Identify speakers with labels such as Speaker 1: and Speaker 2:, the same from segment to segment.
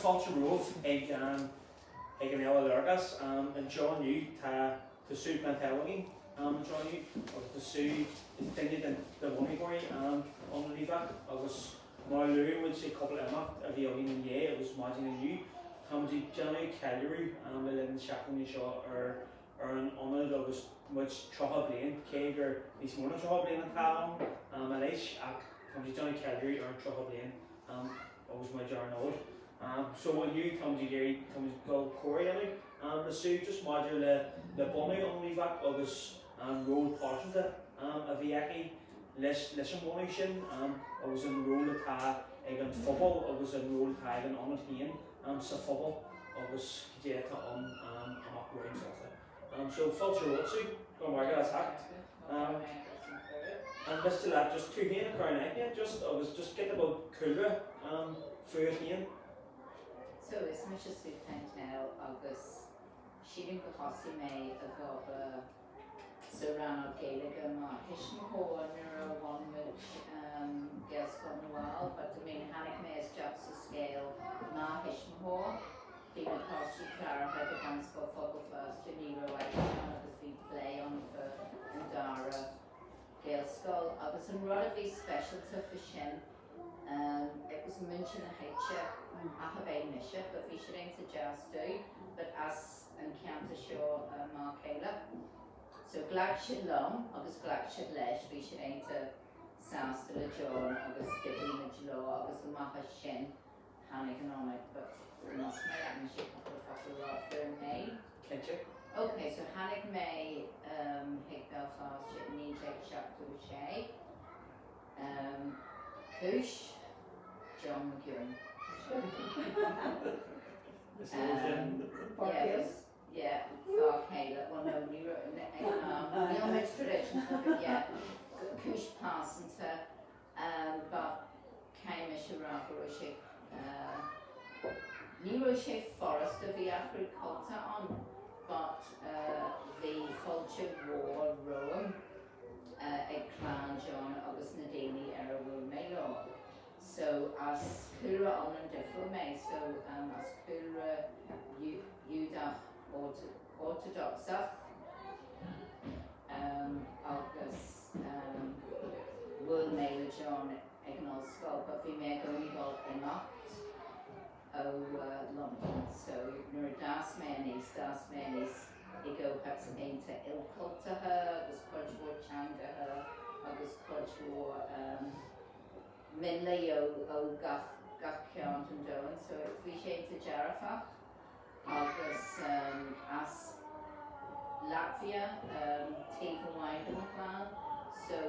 Speaker 1: fáilte romhaibh ag an ag an Fhéile Léargas. Anseo inniu tá tá Sue Pentel againn anseo inniu agus tá Sue duine den de bhunaitheoirí an Ionad Liathbheach agus mar a luaigh muid ag cúpla imeacht a bhí againn inné agus maidin inniu táimid ag déanamh ceiliúradh le linn na seachtaine seo ar ar an ionad agus muid 30 bliain, cé gur níos mó ná 30 bliain atá ann anois ach táimid ag déanamh ceiliúradh ar an 30 bliain agus muid ar an fhód. So inniu táimid ag iarraidh, táimid ag dul comhrá a dhéanamh le Sue just maidir le le bunú Ionad Uíbh Eachach agus an ról pearsanta a bhí aici leis leis an bhunú sin agus an ról atá ag an phobal agus an ról atá ag an ionad féin sa phobal agus cad é atá ann amach romhainn fosta. So fáilte romhat Sue, go raibh maith agat as theacht. An miste leat just tú féin a chur in aithne just agus just giota beag cúlra fút féin?
Speaker 2: So is mise Sue Pentel agus sílim go thosaigh mé ag obair sa rannóg Gaeilge mar thuismitheoir nuair a bhunaigh muid Gaelscoil na bhFál but I mean tháinig mé isteach sa scéal mar thuismitheoir. Bhí na páistí cláraithe do Bhunscoil Phobal Feirste, ní raibh Irish ann agus bhí plé ann fá an dara Gaelscoil agus an rud a bhí speisialta fá sin it was muintir na háite ach ab é mise but bhí siad iontach deas domh but as an ceantar seo m'fhear céile so ghlac siad liom agus ghlac siad leis bhí siad iontach sásta le John agus d'oibrigh muid leo agus amach as sin tháinig an ionad but más maith leat mise cúpla focal a rá fúm féin.
Speaker 1: Cinnte.
Speaker 2: Ok, so tháinig mé chuig Béal Feirste i 1976. Cúis? John McEwen.
Speaker 1: Is leor sin.
Speaker 2: Yeah, yeah, fear céile, well no, ní raibh, ag an am, níl muid traidisiúnta but yeah, cúis pearsanta. But caithfidh mise a rá go raibh sé, ní raibh sé furasta, bhí athrú cultúir ann but bhí fáilte mhór romham ag clann John agus na daoine ar a bhuail mé leo. So as cúlra iomlán difriúil mé, so as cúlra Giúdach Ortadocsach agus. Bhuail mé le John ag an ollscoil but bhí mé i gcónaí ag dul imeacht ó Londain so nuair a d'fhás mé aníos, d'fhás mé aníos i gcomhthéacs iontach ilchultúrtha agus cuid mhór teangacha agus cuid mhór mionlaigh ó gach gach cearn den domhan so bhí sé iontach dearfach. agus as Latvia taobh amháin de mo chlann so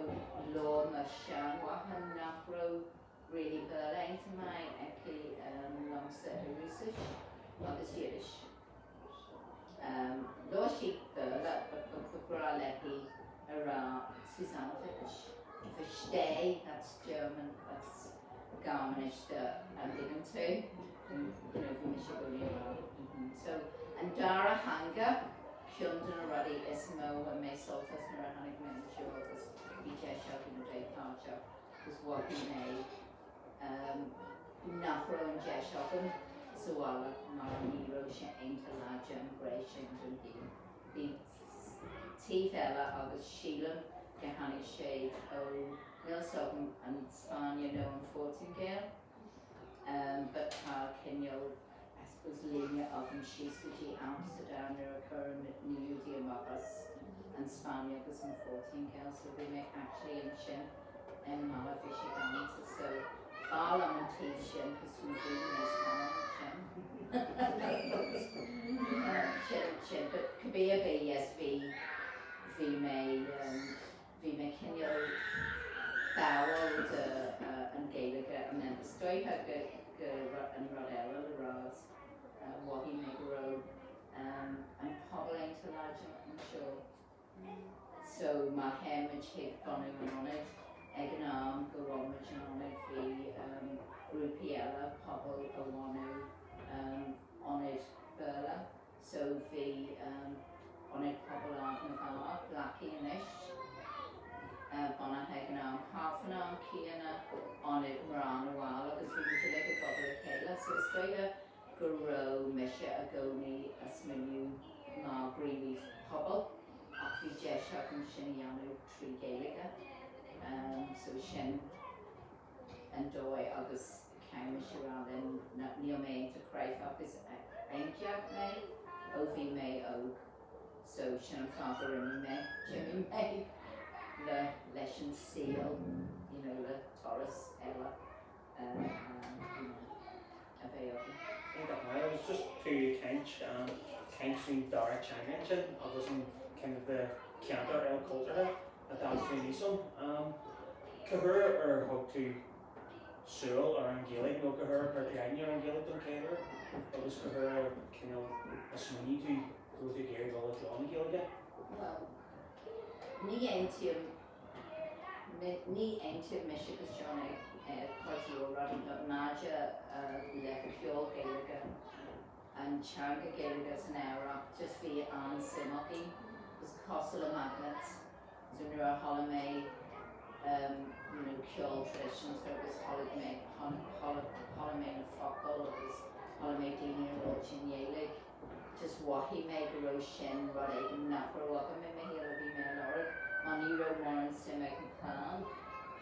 Speaker 2: labhair mo sheanmháthair nach raibh really Béarla iontach maith aici liomsa i Rúisis agus Yiddish. Labhair sí Béarla but ba ghnách léi a rá Susanovich, Versteh, that's German, that's Gearmáinis do an dtuigeann tú? You know, bhí mise i gcónaí ag rá mhm. So, an dara theanga, ceann de na rudaí is mó a bhain mé sult as nuair a tháinig mé anseo agus bhí deis agam a bheith páirteach agus mhothaigh mé um, nach raibh an deis agam sa bhaile mar ní raibh sé iontach láidir an ghné sin den shaol. Bhí taobh eile agus sílim gur tháinig sé ó, níl 'fhios agam an Spáinne nó an Phortaingéil but tá cineál I suppose líne agam síos go dtí Amsterdam nuair a cuireadh na Giúdaigh amach as an Spáinn agus an Phortaingéil so bhí mé actually ansin i mBaile bhí sé galánta so b'fhearr liom an taobh sin cos na daoine níos fearr ansin sin sin but cibé ar bith yes bhí bhí mé bhí mé cineál báúil de an Ghaeilge and then is dóiche go go an rud eile le rá is mhothaigh mé go raibh an pobal iontach láidir anseo so má théann muid chuig bunú an ionaid ag an am go bhfuil muid an ionad bhí grúpaí eile pobail a bhunú ionaid Béarla So bhí Ionad Pobail Ard na bhFear, Blacky anois, bunaithe ag an am, thart fán am céanna, Ionad Mná na bhFál agus bhí muid uilig ag obair le chéile. So is dóiche go raibh mise i gcónaí a' smaoineamh mar ghníomhaí pobail ach bhí deis agam sin a dhéanamh trí Ghaeilge so sin an dóigh agus caithfidh mise a rá linn níl mé iontach cráifeach is aontaíoch mé ó bhí mé óg so sin an fáth gur imigh mé, d'imigh mé le leis an saol you know le turas eile you know a bheith agam.
Speaker 1: Iontach maith agus just tú ag caint caint faoin dara teanga ansin agus an kind of the ceantar ilchultúrtha a d'fhás tú aníos ann. Cá huair ar thug tú súil ar an Ghaeilge nó cá huair a chuir tú aithne ar an Ghaeilge don chéad uair agus cá huair a cineál a smaoinigh tú go raibh tú ag iarraidh dul i dtreo na Gaeilge?
Speaker 2: Bhuel, ní aontaím, ní aontaím mise agus Seán ag cuid mhór rudaí but maidir le ceol Gaeilge, an teanga Gaeilge is an oidhreacht, just bhí an-suim againn, it was cosúil le magnet. So nuair a chuala mé you know ceol traidisiúnta agus chuala mé chuala mé na focail agus chuala mé daoine ag labhairt i nGaeilge just mhothaigh mé go raibh sin rud éigin nach raibh agam i mo shaol a bhí mé a lorg mar ní raibh mórán suim ag mo chlann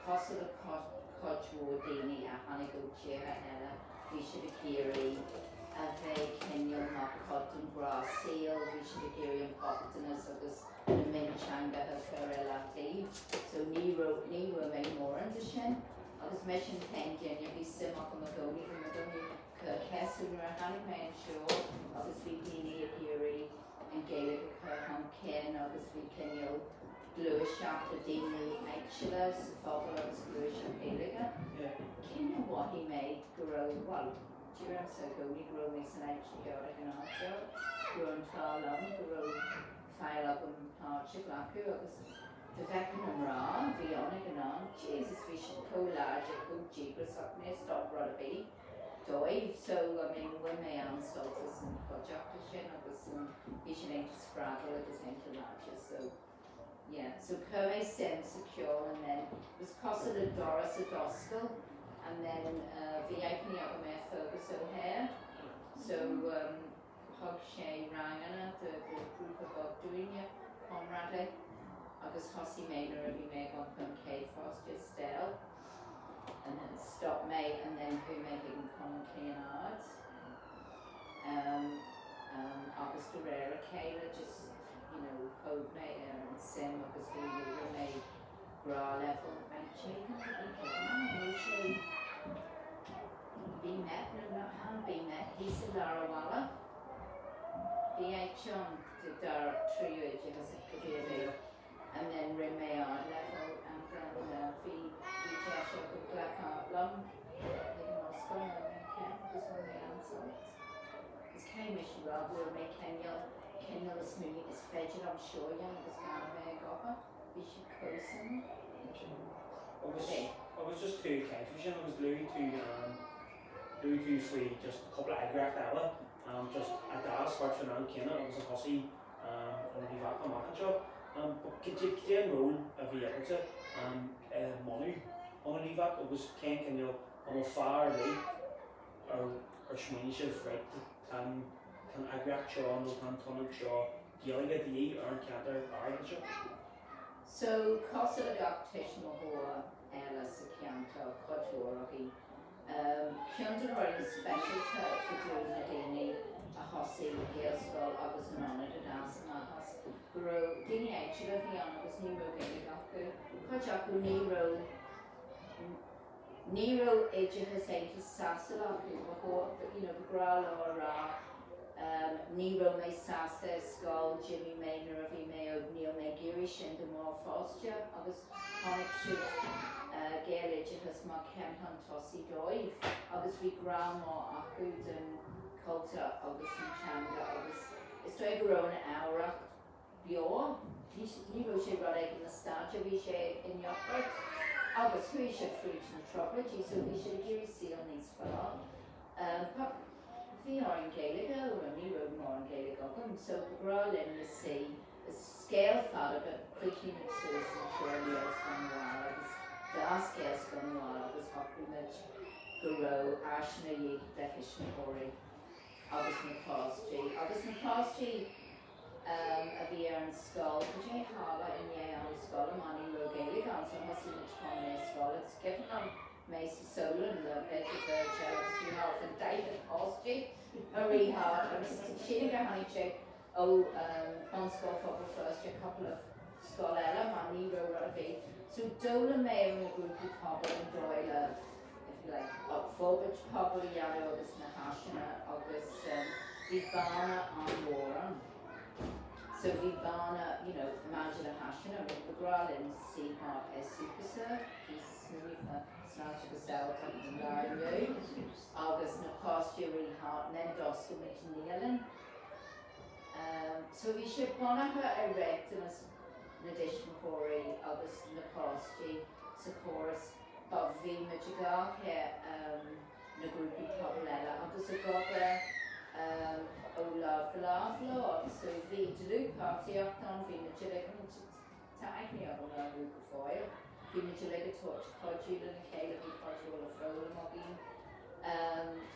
Speaker 2: cosúil le cuid mhór daoine a tháinig ó tíortha eile bhí siad ag iarraidh a bheith cineál mar chuid den ghnáthshaol bhí siad ag iarraidh an bochtanas agus na mionteangacha a chur ar leataobh so ní raibh, ní bhfuair mé mórán de sin agus mise an t-aon duine, bhí suim agam i gcónaí, bhí mé i gcónaí ag cur so nuair a tháinig mé anseo agus bhí daoine ag iarraidh an Ghaeilge a chur chun cinn agus bhí cineál gluaiseacht le daoine áitiúla sa phobal agus gluaiseacht Ghaeilge, cineál mhothaigh mé go raibh, bhuel, deirimse i gcónaí go raibh mé san áit cheart ag an am ceart, go raibh an t-ádh liom go raibh fáil agam páirt a ghlacadh agus dá bhfeicfinn na mná a bhí ann ag an am, Jesus bhí siad chomh láidir, chomh díograiseach, níor stop rud ar bith dóibh. So, I mean, bhain mé an-sult as an chuideachta sin agus an, bhí siad iontach spreagúil agus iontach láidir so, yeah. So chuir mé suim sa cheol and then it was cosúil le doras a d'oscail and then bhí aithne agam ar Fergus O'Hare so um, Thug sé ranganna do ghrúpa beag dúinne, comrádaithe, agus thosaigh mé nuair a bhí mé ag iompar an chéad pháiste, Estelle, and then stop mé and then chuaigh mé chuig an Cumann Cliabhán Ard agus de réir a chéile just, you know, thóg mé ar an suim agus rinne mé grá leibhéal áit éigin, ní raibh sé Bhí mé, no, no, chan bhí mé, thíos i lár an bhaile. Bhí áit ann do dara tríú oideachas go dtí a bhí and then rinne mé ardleibhéal and then bhí, bhí deis agam glacadh liom ag an ollscoil in MCM agus bhain mé an-sult. Is caithfidh mise a rá go bhfuil mé cineál, cineál is mó is féidir liom seo a dhéanamh agus gan a bheith ag obair. Bhí siad chomh suimiúil.
Speaker 1: Agus agus just tú ag caint faoi sin agus luaigh tú luaigh tú faoi just cúpla eagraíocht eile just a d'fhás thart faoin am céanna agus a thosaigh an Uíbh Eachach amach anseo. Cad é an ról a bhí agatsa i mbunú Ionad Uíbh Eachach agus cén cineál an bhfuil fáth ar bith ar ar smaoinigh sibh right tá an tá an eagraíocht seo nó tá an t-ionad seo Gaeilge de dhíth ar an cheantar áirithe seo.
Speaker 2: So, cosúil le gach tuismitheoir eile sa cheantar, cuid mhór againn, ceann de na rudaí speisialta fá dtaobh na daoine a thosaigh Gaelscoil agus an Ionad a d'fhás amach as, go raibh daoine áitiúla a bhí ann agus ní raibh Gaeilge acu, cuid acu ní raibh, ní raibh oideachas iontach sásúil acu, ba chóir, you know, ba ghnách leo a rá ní raibh mé sásta i scoil, d'imigh mé nuair a bhí mé óg, níl mé ag iarraidh sin do mo pháiste agus chonaic siad Gaeloideachas mar chéim chun tosaigh dóibh agus bhí grá mór acu don chultúr agus an teanga agus is dóigh go raibh an oidhreacht beo. Ní raibh sé rud éigin nostalgia, bhí sé i ndeochairt agus chuaigh siad fríd na trioblóidí so bhí siad ag iarraidh saol níos fearr. Bhí orainn Gaeilge a fhoghlaim, ní raibh mórán Gaeilge agam so ba ghnách linn na suí, is scéal fada but chríochnaigh muid suas anseo i nGaelscoil na bhFál agus d'fhás Gaelscoil na bhFál agus shocraigh muid go raibh áiseanna a dhíth do thuismitheoirí. agus na páistí agus na páistí a bhí ar an scoil, cad é a tharla i ndiaidh am scoile mar ní raibh Gaeilge ann so thosaigh muid cumann ar scoil agus cuimhin liom mé sa sólann le b'fhéidir beirt eile agus bhí thart fá 40 páistí a rith thart agus sílim gur tháinig sé ó Bunscoil Phobal Feirste cúpla scoil eile mar ní raibh rud ar bith. So d'fhoghlaim mé ó na grúpaí pobail an dóigh le if you like, forbairt pobail a dhéanamh agus na háiseanna agus bhí bearna an-mhór ann. So bhí bearna, you know, maidir le háiseanna, ba ghnách linn suí thart ar Superserve, Jesus smaoineamh na sláinte go samhaltach an lá inniu, agus na páistí a rith thart and then d'oscail muid naíolann. So bhí sé bunaithe ar riachtanas na dtuismitheoirí agus na páistí sa chóras but bhí muid ag amharc ar na grúpaí pobail eile agus ag obair ó lámh go lámh leo agus so bhí dlúthpháirtíocht ann, bhí muid uilig, I mean tá aithne agam orthu go fóill, bhí muid uilig ag tabhairt cuidiú lena chéile, bhí cuid mhór le foghlaim againn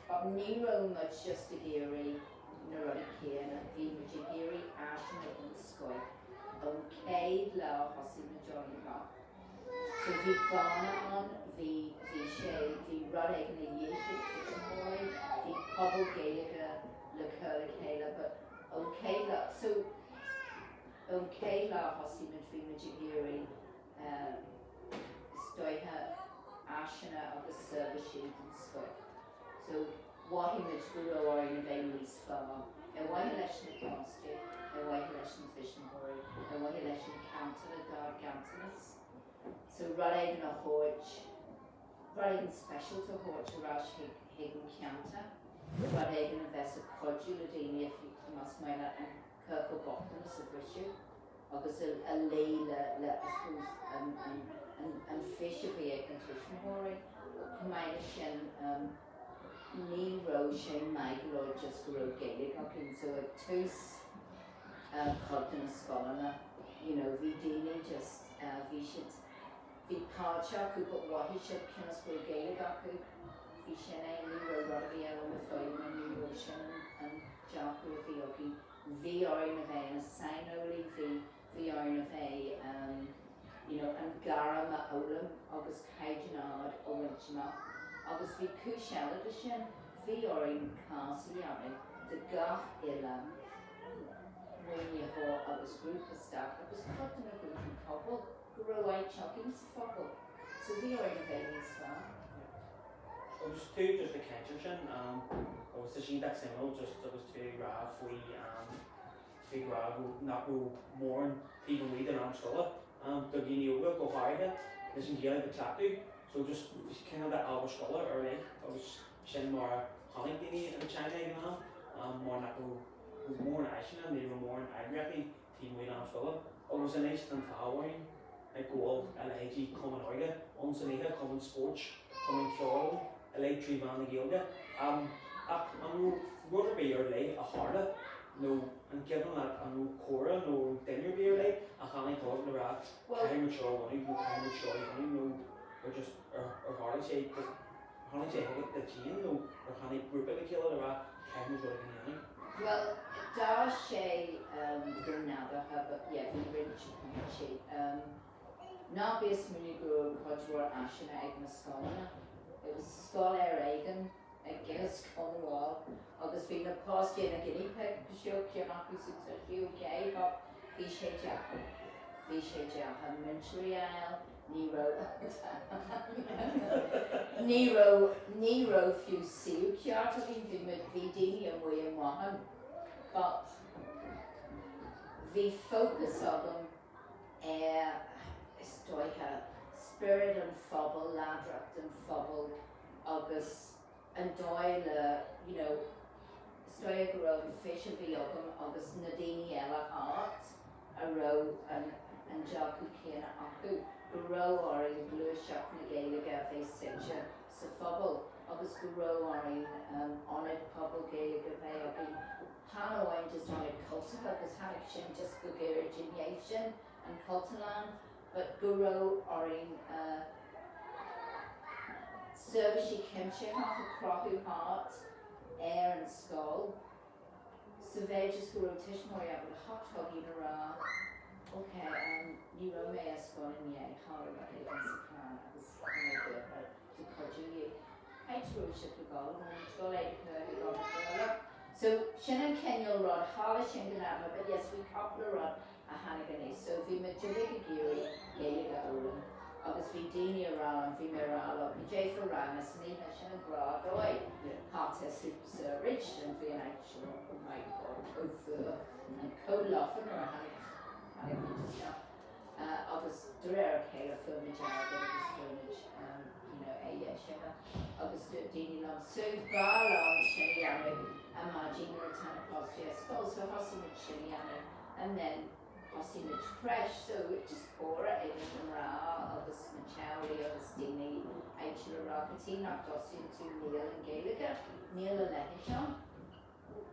Speaker 2: but ní raibh muid just ag iarraidh na rudaí céanna, bhí muid ag iarraidh áiseanna den scoith ón chéad lá a thosaigh muid ar an amach. So bhí bearna ann, bhí, bhí sé, bhí rud éigin a dhíth ag tuismitheoirí, bhí pobal Gaeilge le cur le chéile but ón chéad lá, so ón chéad lá a thosaigh muid, bhí muid ag iarraidh is dóiche áiseanna agus seirbhísí den scoith. So mhothaigh muid go raibh orainn a bheith níos fearr, ar mhaithe leis na páistí, ar mhaithe leis na tuismitheoirí, ar mhaithe leis an ceantar, dár gceantannas. So rud éigin a thabhairt, rud éigin speisialta a thabhairt ar ais chuig an cheantar, rud éigin a bheas ag cuidiú le daoine if you, más maith leat an ciorcal bochtanas a bhriseadh agus a luí le, le, I suppose, an, an, an, an fís a bhí ag na tuismitheoirí. Chomh maith leis sin, ní raibh sé maith go leor just go raibh Gaeilge againn. So ag tús cuid de na scoileanna, you know, bhí daoine just, bhí siad, bhí páirt acu but mhothaigh siad cionn is go raibh Gaeilge acu, bhí sin é, ní raibh rud ar bith eile le foghlaim, ní raibh sin an dearcadh a bhí againn. Bhí orainn a bheith ina saineolaí, bhí, bhí orainn a bheith you know an gairm a fhoghlaim agus caighdeán ard a bhaint amach. Agus bhí cúis eile de sin, bhí orainn cás a dhéanamh do gach uile maoinitheoir agus grúpa stáit agus cuid de na grúpaí pobail go raibh áit againn sa phobal. So bhí orainn a bheith níos fearr.
Speaker 1: Agus tú just ag caint ansin, agus tá sé iontach suimiúil just agus tú ag rá faoi faoi go raibh nach raibh mórán taobh amuigh den am scoile do dhaoine óga go háirithe leis an Ghaeilge a chleachtadh so just cineál de ábhar scoile ar leith agus sin mar a chonaic daoine an teanga ag an am mar nach raibh mórán áiseanna, ní raibh mórán eagraíochtaí taobh amuigh den am scoile agus anois tá an t-ádh orainn go bhfuil a leithéidí cumainn óige ann san oíche, cumainn spóirt, cumainn ceoil uilig trí mheán na Gaeilge. Ach an raibh rud ar bith ar leith a tharla nó an cuimhin leat an raibh comhrá nó an raibh duine ar bith ar leith a tháinig chugat le rá caithfidh muid seo a bhunú nó caithfidh muid seo a dhéanamh nó ar just ar tharla sé just ar tháinig sé chugat duit féin nó ar tháinig grúpa le chéile le rá caithfidh muid rud éigin a dhéanamh?
Speaker 2: Bhuel, d'fhás sé go nádúrtha but yeah bhí roinnt pointí. Ná bí ag smaoineamh go raibh cuid mhór áiseanna ag na scoileanna. It was scoil ar éigean ag Gaelscoil na bhFál agus bhí na páistí ina guinea pig cosúil ceann acu sa tríú ok but bhí sé deacair. Bhí sé deacair múinteoirí a fháil, ní raibh ní raibh ní raibh fiú suíomh ceart againn, bhí muid bhí daoine amuigh i mBothán but bhí focus agam ar, is dóiche, spiorad an phobail, láidreacht an phobail agus an dóigh le, you know, is dóiche go raibh an fís a bhí agam agus na daoine eile thart a raibh an an dearcadh céanna acu, go raibh orainn gluaiseacht na Gaeilge a bheith suite sa phobal agus go raibh orainn ionad pobail Gaeilge a bheith againn. Chan amháin just ionad cultúrtha agus tháinig sin just go gairid i ndiaidh sin, an Cultúrlann, but go raibh orainn seirbhísí cuimsitheacha a chruthú thart ar an scoil. Sa mhéid is go raibh tuismitheoirí ábalta theacht chugainn a rá, ok, ní raibh mé ar scoil inné, tharla rud éigin sa charr agus tá mé buartha do chuidiú libh. Cá raibh sibh ag dul? An raibh muid ag dul ag ag an Bhéarla? So sin an cineál rud, tharla sin go nádúrtha, but yes, bhí cúpla rud a tháinig aníos. So bhí muid uilig ag iarraidh Gaeilge a fhoghlaim agus bhí daoine a rá liom, bhí mé a rá leo, cad é fá rang san oíche, sin an ghnáthdhóigh, tá tú super saor arís and bhí an áit seo, oh my God, chomh fuar and chomh lofa nuair a tháinig, tháinig muid isteach. Agus de réir a chéile fuair muid airgead agus fuair muid you know é dheisithe agus dúirt daoine liom, so b'fhearr liom sin a dhéanamh ar maidin nuair atá na páistí ar scoil so thosaigh muid sin a dhéanamh and then thosaigh muid creche so just comhrá idir na mná agus na teaghlaigh agus daoine áitiúla a rá cad chuige nach dtosaíonn tú naíolann Gaeilge níl a leithéid ann.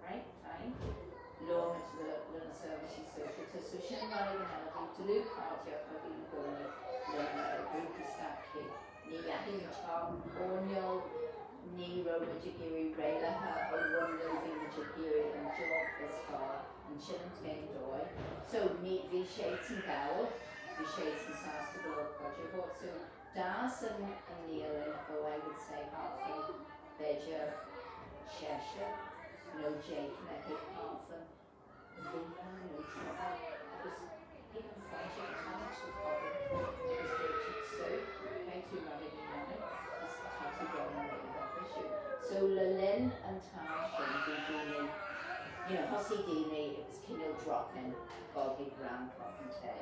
Speaker 2: Right, fine. Labhair muid le le na seirbhísí sóisialta, so sin rud éigin eile, bhí dlúthpháirtíocht againn i gcónaí le grúpaí scaipthe. Ní dheachaigh muid thar coirnéal, ní raibh muid ag iarraidh rialacha a bhunú, bhí muid ag iarraidh an job is fearr, and sin an t-aon dóigh. So ní, bhí siadsan báúil, bhí siadsan sásta go leor cuidiú a thabhairt. So d'fhás an an naíolann ó I would say thart fán b'fhéidir seisear nó deichniúr chuig thart fán 20 nó 30 agus chuig an phointe go tháinig siad chugainn agus dúirt siad so caithfidh tú rud éigin a dhéanamh agus tá tú dul an réidh a bhriseadh. So le linn an t-am sin bhí daoine you know thosaigh daoine it was cineál drop in dul chuig rang cupán tae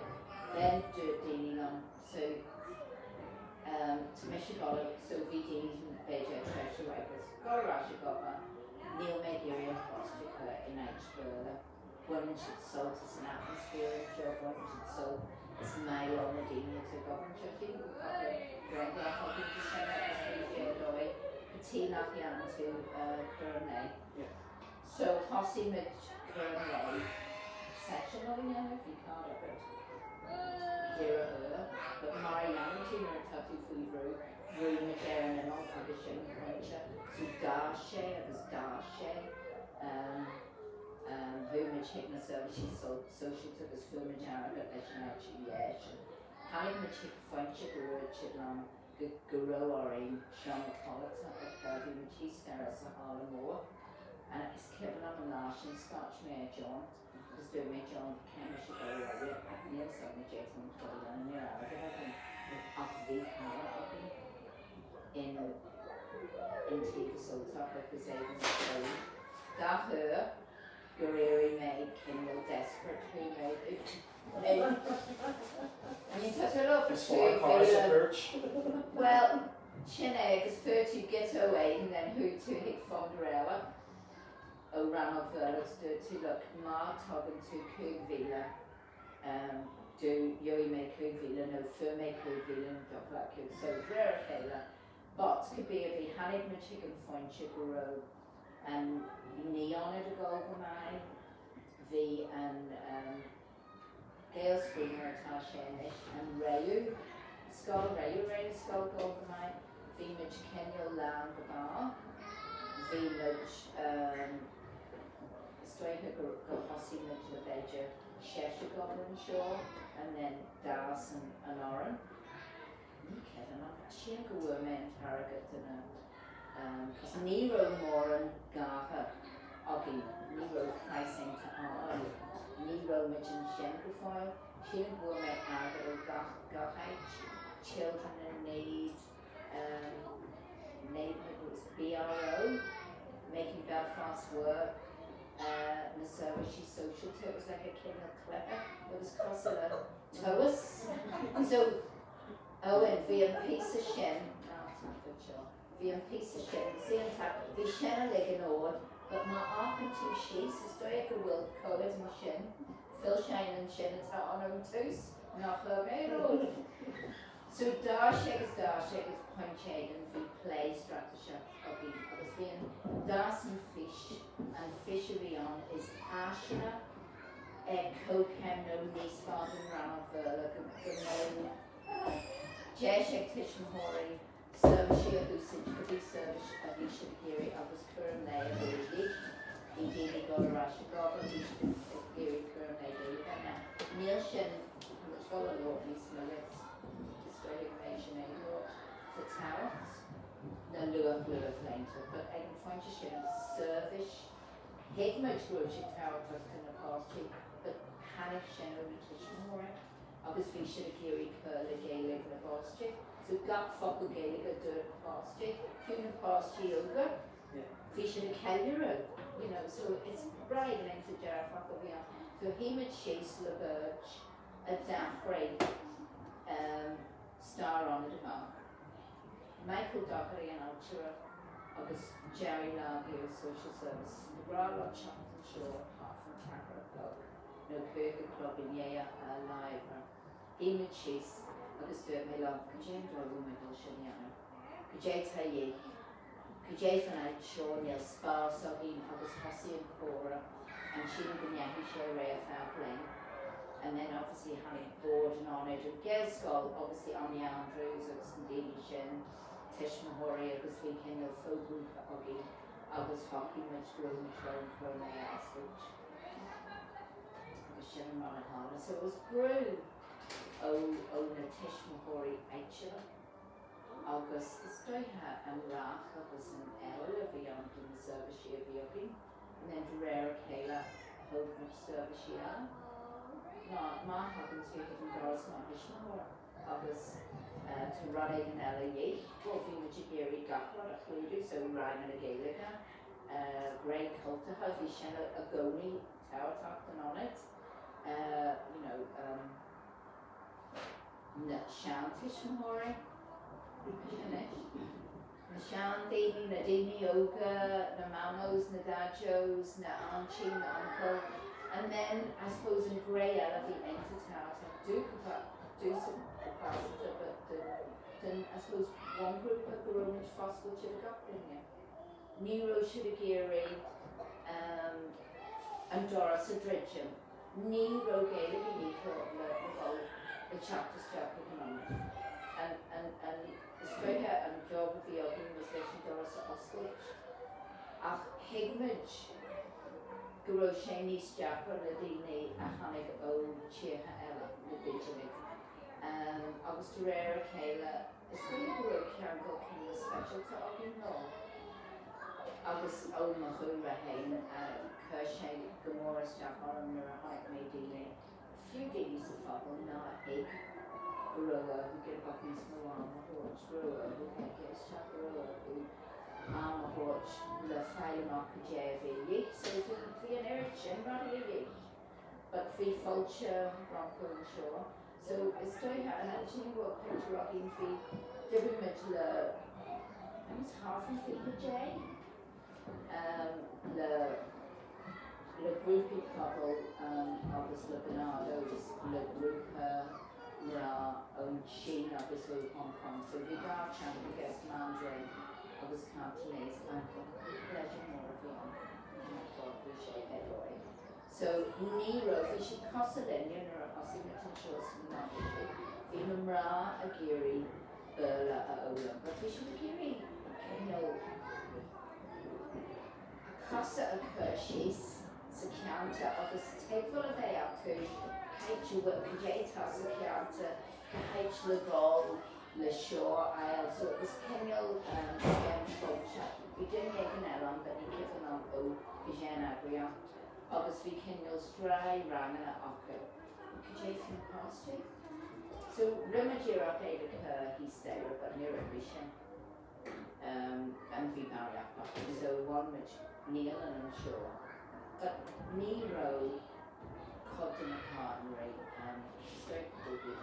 Speaker 2: then dúirt daoine liom so Tá mise ag dul so bhí daoine b'fhéidir ag tréimhse mhaith agus dul ar ais ag obair, níl mé ag iarraidh an post a chur in áit Béarla, baineann siad sult as an atmaisféar anseo, baineann siad sult is maith leo na daoine atá ag obair anseo, sílim go bhfuil cúpla grianghraf againn de sin agus bhí sé ar dóigh cad chuige nach ndéanann tú cúram lae. So thosaigh muid cúram lae seisiún a dhéanamh, bhí cead agat ceithre uair, but mar a dhéanann tú nuair atá tú faoi bhrú, bhrúigh muid ar an imeall agus sin an pointe. So d'fhás sé agus d'fhás sé. Um, um, chuaigh muid chuig na seirbhísí sóisialta agus fuair muid airgead leis an áit a dheisiú. Tháinig muid chuig pointe go dúirt siad liom go go raibh orainn seomra codlata a chur, bhí muid thíos staighre sa halla mór. And is cuimhin liom an lá sin, scairt mé ar John agus dúirt mé John caithfidh mise dul abhaile ach níl fhios agam cad é atá muid dul a dhéanamh, níl airgead againn. Ach bhí cara againn in Iontaobhas Ultach agus é ina chónaí. Gach uair gur éirigh mé cineál desperate chuaigh mé I mean tá sé leo for
Speaker 1: Is fearr cara sa chúirt.
Speaker 2: Bhuel, sin é agus fuair tú giota ó Aidan then chuaigh tú chuig funder eile ó Rannóg Bhéarla agus dúirt tú look má tugann tú 5,000 um do gheobhaidh mé 5,000 nó fuair mé 5,000 nó deoch leat cúig so de réir a chéile but cibé ar bith tháinig muid chuig an phointe go raibh an naíonra ag dul go maith bhí an um Gaelscreen mar atá sé anois an Réú Scoil Réú Réú Scoil ag dul go maith bhí muid cineál lán go barr bhí muid um is dóiche gur gur thosaigh muid le b'fhéidir seisear ag obair anseo and then d'fhás an an fhoireann. Ní cuimhin liom. Sílim go bhfuair mé an t-airgead de na um 'cause ní raibh mórán gátha againn, ní raibh pricing to ann, ní raibh muid ansin go fóill. Sílim go bhfuair mé airgead ó gach gach áit, Children in Need, um Neighbourhood was BRO, Making Belfast Work, uh na seirbhísí sóisialta, it was like a cineál cluiche, it was cosúil le tomhas. So Owen, bhí an píosa sin, ná taifead seo, bhí an píosa sin, see an ta, bhí sin uilig in ord, but má amharcann tú síos, is dóigh go bhfuil comhad ansin, fillseáin ansin atá ann ón tús, nach raibh mé in ord. So d'fhás sé agus d'fhás sé agus pointe éigin bhí plé straitéiseach againn agus bhí an, d'fhás an fís, an fís a bhí ann is áiseanna ag comhchéim nó níos fearr don rannóg Bhéarla go go mbeadh deis ag tuismitheoirí seirbhísí a úsáid cibé seirbhís a bhí siad ag iarraidh agus cúram lae a bhí de dhíth. Bhí daoine ag dul ar ais ag obair. sin, tá muid ag dul a labhairt níos mó is dóigh go mbeidh sin ag labhairt fá tábhacht na luath-luathbhlianta but ag an phointe sin seirbhís, thuig muid go raibh sé tábhachtach do na páistí but tháinig sin ó na tuismitheoirí agus bhí siad ag iarraidh cur le Gaeilge na bpáistí. So gach focal Gaeilge a dúirt na páistí, fiú na páistí óga, bhí siad ag ceiliúradh, you know, so is rud éigin iontach dearfach a bhí ann. So shuigh muid síos le beirt a d'eagraigh Star-Ionad amach, Michael Doherty an ailtire agus Jerry Largy ó Social Services. Ba ghnách leo teacht anseo thart fán ceathrú a chlog nó 5 a chlog i ndiaidh a lá oibre. Shuigh muid síos agus dúirt mé leo, cad é an dóigh a bhfuil muid ag dul sin a dhéanamh? Cad é atá a dhíth? Cad é fán áit seo, níl spás againn agus thosaigh an comhrá ansin go ndeachaigh sé ar aghaidh ar feadh bliain and then obviously tháinig bord an ionaid, an Ghaelscoil, obviously Anya Andrews agus na daoine sin, tuismitheoirí agus bhí cineál foghrúpa againn agus shocraigh muid go raibh muid ag dul é a oscailt agus sin an rud a tharla. So it was brú ó ó na tuismitheoirí áitiúla. Agus is dóiche an rath agus an éileamh a bhí ann do na seirbhísí a bhí againn, and then de réir a chéile thóg muid seirbhísí eile. Ná má thagann tú chuig an doras mar thuismitheoir agus tá rud éigin eile a dhíth, bhuel bhí muid ag iarraidh gach rud a chlúdú, so ranganna Gaeilge, Gné Cultúrtha, bhí sin i gcónaí tábhachtach don ionad, you know. na seantuismitheoirí, anois, na seandaoine, na daoine óga, na mamos, na daideo, na auntie, na uncle, and then I suppose an ghné eile a bhí iontach tábhachtach domhsa go pearsanta but don I suppose bhunghrúpa go raibh muid foscailte do gach duine. Ní raibh siad ag iarraidh an doras a dhruidim. Ní raibh Gaeilge de dhíth le dhul le teacht isteach chuig an ionad. An is dóiche an job a bhí againn was leis an doras a oscailt. Ach thuig muid go raibh sé níos deacra le daoine a tháinig ó tíortha eile, na dídeanaigh. Agus de réir a chéile, is dóiche go raibh ceangal cineál speisialta againn leo. Agus ó mo chúlra féin, Chuir sé go mór isteach orm nuair a chonaic mé daoine, fiú daoine sa phobal, nár thuig go raibh orthu giota beag níos mó ama a thabhairt, go raibh orthu piocadh isteach, go raibh orthu am a thabhairt le fáil amach cad é a bhí a dhíth. So bhí, bhí an oiread sin rudaí a dhíth. But bhí fáilte rompu anseo. So is dóiche, an ansin go bhfuil pictiúr againn, bhí, d'oibrigh muid le, I think it's thart fán 20 dé. le le grúpaí pobail agus le Barnardo's, le grúpa mná ón tSín agus ó Hong Kong. So bhí dhá teanga i gceist, Mandarin agus Cantonese, and pléisiúr mór a bhí ann. Oh my God, bhí sé ar dóigh. So ní raibh, bhí siad cosúil linne nuair a thosaigh muid anseo sna nóchaidí. Bhí na mná ag iarraidh Béarla a fhoghlaim, but bhí siad ag iarraidh cineál a cosa a chur síos sa cheantar agus teagmháil a bheith acu, cá háit a bhfuil, cad é atá sa cheantar, cá háit le dhul le seo a fháil. So it was cineál scéim fáilte. Bhí duine éigin eile ann but ní cuimhin liom ó cad é an eagraíocht agus bhí cineál sraith ranganna acu. Cad é faoi na páistí? So rinne muid iarracht é le cur thíos staighre but níor oibrigh sin. And bhí barraíocht acu so bhunaigh muid naíolann anseo but ní raibh cuid de na páirtnéirí is dóigh go bhfuil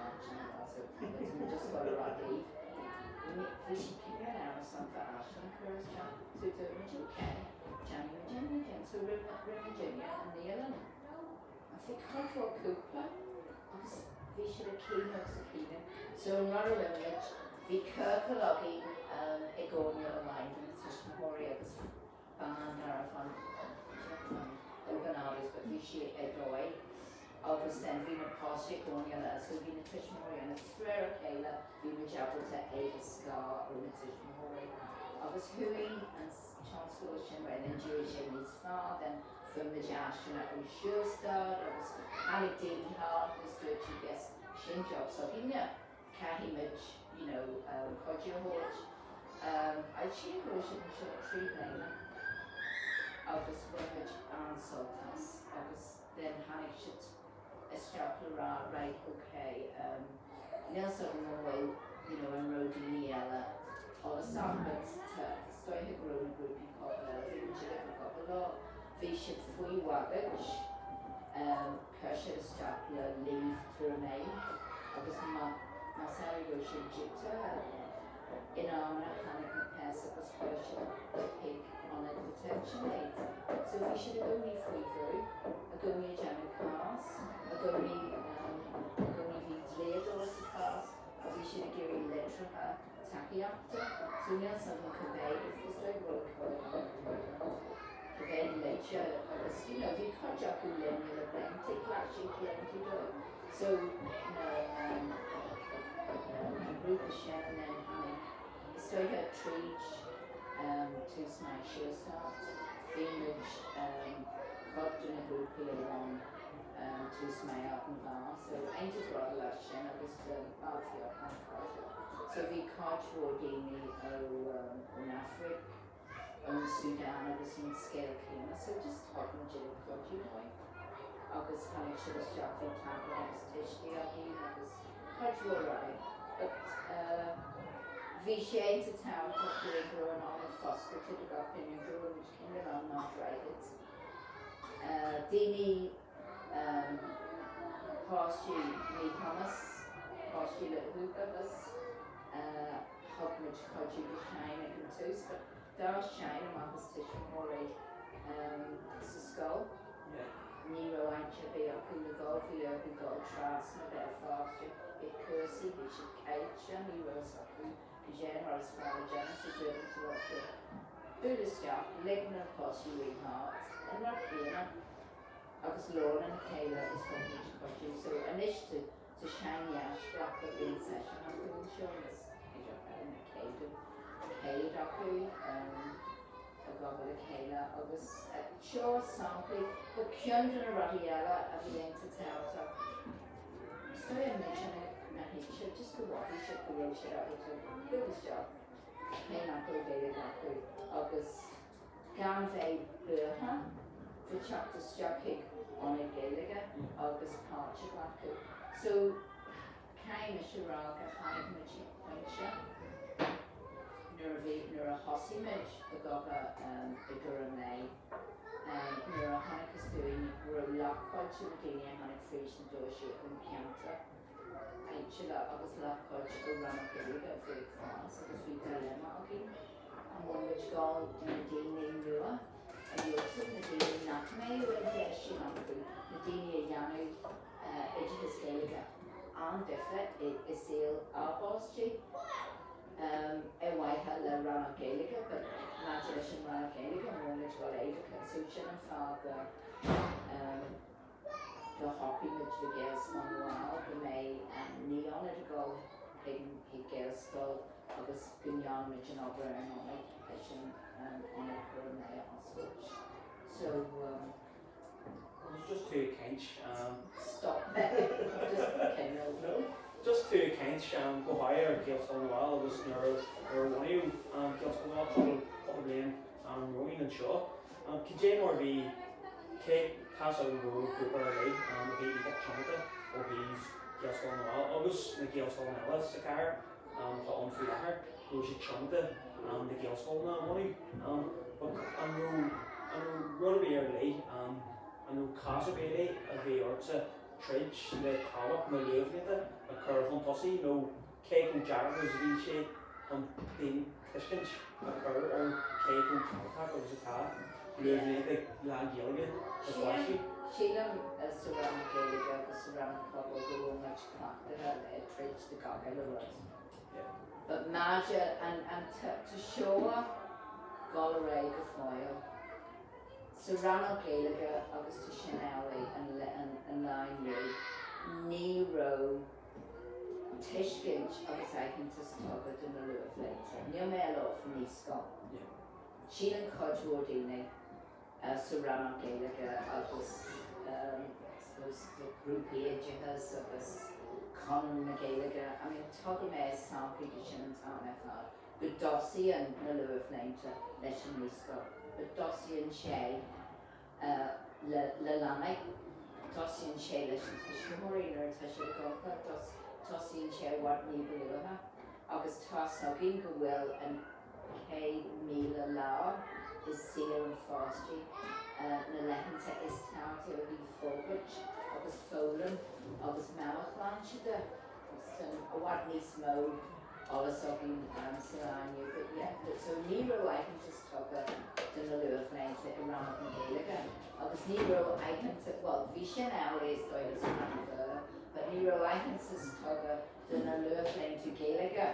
Speaker 2: so just got a rá daoibh. Bhí siad cineál amhrasach fá Aisling a chur isteach so dúirt muid okay, déanfaidh muid é so rinne muidinne an naíolann. Bhí cuid mhór cúpla agus bhí siad ag caoineadh agus ag caoineadh. So an rud a rinne muid, bhí ciorcal againn i gcoirnéal amháin do na tuismitheoirí agus bean darbh ainm ó Barnardo's but bhí sí ar dóigh agus then bhí na páistí i gcoirnéal eile so bhí na tuismitheoirí ann agus de réir a chéile bhí muid ábalta é a scar ó na tuismitheoirí agus chuaigh an tionscadal sin and then d'éirigh sé níos fearr then. Fuair muid áiseanna ó Sure Start agus tháinig daoine thart agus dúirt siad yes, sin job s'againne, caithfidh muid you know cuidiú a thabhairt. I sílim go raibh siad anseo 3 bliana agus bhain muid an-sult as agus then tháinig siad isteach le rá right ok níl 'fhios agam an bhfuil you know an raibh daoine eile eolasach but tá is dóiche go raibh na grúpaí pobail eile bhí muid uilig ag obair leo bhí siad faoi bhagairt chuir siad isteach le leave to remain agus má más amhlaidh go raibh siad diúltaithe in amanna tháinig na PES agus chuir siad chuig ionad detention iad so bhí siad i gcónaí faoi bhrú i gcónaí ag déanamh cás i gcónaí i gcónaí bhí dlíodóir sa chás a bhí siad ag iarraidh litreacha tacaíochta so níl 's agam cibé is dóigh go bhfuil cibé litir agus you know bhí cuid acu linne le blianta ghlac siad blianta dóibh so na an grúpa sin and then tháinig is dóiche tríd Tús Maith Sure Start bhí muid cuid de na grúpaí a bhain Tús Maith Ard an Bhaile so iontach rud leis sin agus fáiltíocht an-fháilteach so bhí cuid mhór daoine ó ón Afraic ón Súdáin agus an scéal céanna so just thug muid uilig cuidiú dóibh agus tháinig siad isteach bhí tablet agus tuistí againn agus cuid mhór rudaí but bhí sé iontach tábhachtach dúinn go raibh an ionad foscailte do gach duine go raibh muid cineál ann ná droichead daoine páistí míchumas páistí le uathachas thug muid cuidiú do Shine ag an tús but d'fhás Shine amach as tuismitheoirí sa scoil. Ní raibh áit ar bith acu le dul, bhí orthu dul trasna Béal Feirste ag cúrsaí, bhí siad caillte, ní raibh fhios acu cad é an rud is fearr le déanamh so dúirt muid leo sure buail isteach, lig na páistí rith thart, an rud céanna agus labhair lena chéile agus thug muid cuidiú. So anois Tá sean-dheascach bíonn seisiún acu anseo agus idir 100 acu ag obair le chéile agus seo samplaí but ceann de na rudaí eile a bhí iontach tábhachtach is dóigh an méid sin na hoíche just go mhothaigh siad go raibh siad ábalta bualadh isteach cé nach raibh Gaeilge acu agus gan bheith buartha faoi teacht isteach chuig ionad Gaeilge agus páirt a ghlacadh. So, caithfidh mise a rá gur tháinig muid chuig pointe nuair a bhí, nuair a thosaigh muid ag obair i gCúram Lae, nuair a chonacthas dúinn go raibh leathchuid de na daoine a tháinig fríd na doirse ón cheantar áitiúla agus leathchuid ó rannóg Gaeilge a bhí ag fás agus bhí dilemma againn. An bhfuil muid ag dul na daoine nua a dhiúltú, na daoine nach mbeadh an deis sin acu, na daoine a dhéanadh oideachas Gaeilge an-difear i saol a bpáistí ar mhaithe le rannóg Gaeilge but maidir leis an rannóg Gaeilge an bhfuil muid ag dul éireacha so sin an fáth go go shocraigh muid le Gaelscoil na bhFál go mbeidh an naíonra ag dul chuig Gaelscoil agus go ndéanfaimid an obair ar an ionad leis an ionad cúram lae a oscailt. So um.
Speaker 1: Well, just tú ag caint.
Speaker 2: Stop me. Just cineál.
Speaker 1: No, just tú ag caint go háirithe ar Ghaelscoil na bhFál agus nuair a bunaíodh Gaelscoil na bhFál cúpla bliain romhainn anseo. Cad é mar a bhí, cé, tá 's agam go raibh grúpa ar leith a bhí iontach tiomanta ó thaobh Ghaelscoil na bhFál agus na Gaelscoileanna eile sa chathair atá ann faoi láthair, go raibh siad tiomanta na Gaelscoileanna a bhunú. But an raibh, an raibh rud ar bith ar leith, an raibh cás ar bith ar leith a bhí ortsa troid le tábhacht na luathbhlianta a chur chun tosaigh nó cé chomh dearfach is a bhí sé chun daoine tuiscint a chur ar cé chomh tábhachtach agus atá luathbhlianta lán-Ghaeilge do pháistí.
Speaker 2: Sílim sa rannóg Gaeilge agus sa rannóg pobail go bhfuil muid cleachtaithe le troid do gach uile rud. But maidir an an tá seo ag dul ar aghaidh go fóill sa rannóg Gaeilge agus tá sin amhlaidh an an lá inniu ní raibh tuiscint agus aitheantas tugtha do na luathbhlianta. Níl mé ag labhairt faoi naíscoil. Síleann cuid mhór daoine. Sa rannóg Gaeilge agus I suppose do ghrúpaí oideachais agus Conradh na Gaeilge, I mean tugann mé samplaí de sin an t-am ar fad, go dtosaíonn na luathbhlianta leis an naíscoil, go dtosaíonn sé le le leanaí, tosaíonn sé leis na tuismitheoirí nuair atá siad ag iompar, tosaíonn sé i bhfad ní ba luaithe agus tá's againn go bhfuil an 100,000 lá i saol an pháiste, na laethanta is tábhachtaí ó thaobh forbairt agus foghlaim agus meabhairshláinte de, agus tá i bhfad níos mó eolas againn sa lá inniu. But yeah, but so ní raibh aitheantas tugtha do na luathbhlianta i rannóg na Gaeilge agus ní raibh aitheantas, bhuel bhí sin amhlaidh is dóiche sa rannóg Bhéarla, but ní raibh aitheantas tugtha do na luathbhlianta Gaeilge.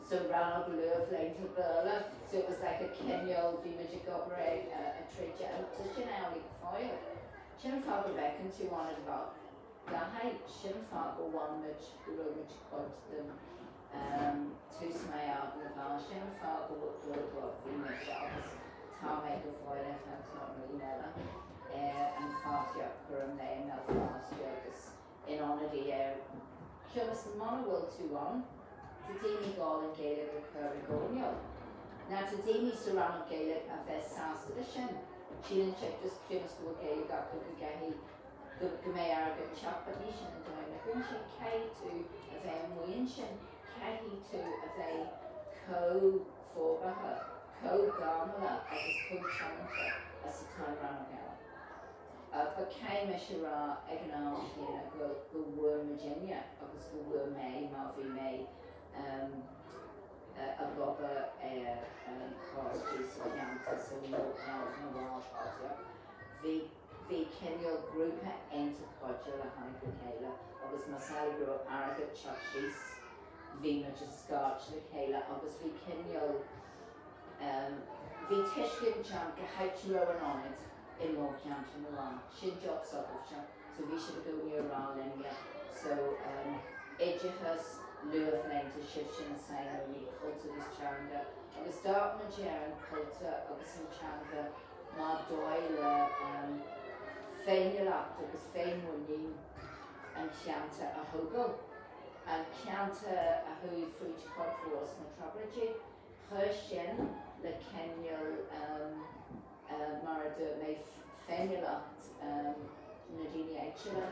Speaker 2: sa rannóg luathbhlianta Béarla so it was like a cineál bhí muid ag obair ag a troid tá sin amhlaidh go fóill. Sin an fáth go bhfeiceann tú ionad about gach áit, sin an fáth go bhfuil muid go raibh muid cuid den tús maith na bhfeá, sin an fáth go go go bhí muid agus tá mé go fóill ar feadh tamaill eile an pháirtíocht cúram lae i mBéal Feirste agus in ionadaí ar cionn is muna bhfuil tú ann, tá daoine ag dul an Ghaeilge a chur i gcoinneal. Now tá daoine sa rannóg Gaeilge a bheas sásta leis sin, síleann siad just cionn is go bhfuil Gaeilge acu go gcaithfidh go go mbeidh airgead ag teacht but ní sin an dóigh a n-oibríonn sé, caithfidh tú a bheith amuigh ansin, caithfidh tú a bheith chomh forbartha, chomh gairmiúil agus chomh tiomanta is atá an rannóg eile. But caithfidh mise a rá ag an am céanna go go bhfuair muidinne agus go bhfuair mé má bhí mé ag obair ar choistí sa cheantar sa mhórcheantar na bhFál bhí bhí cineál grúpa iontach cairdiúil a tháinig le chéile agus más amhlaidh go raibh airgead ag teacht síos bhí muid ag scairt le chéile agus bhí cineál bhí tuiscint ann go háit a raibh an ionad i mórcheantar na bhFál. Sin job s'agaibhse. So bhí siad i gcónaí ag rá linn yeah so oideachas, luathbhlianta, sibhse na saineolaí, cultúr agus teanga. Agus d'amharc muid ar an cultúr agus an teanga mar dóigh le féiniúlacht agus féinmhuinín an cheantair a thógáil. An ceantar a chuaigh fríd cuid mhór sna trioblóidí, chuir sin le cineál mar a dúirt mé, féiniúlacht na daoine áitiúla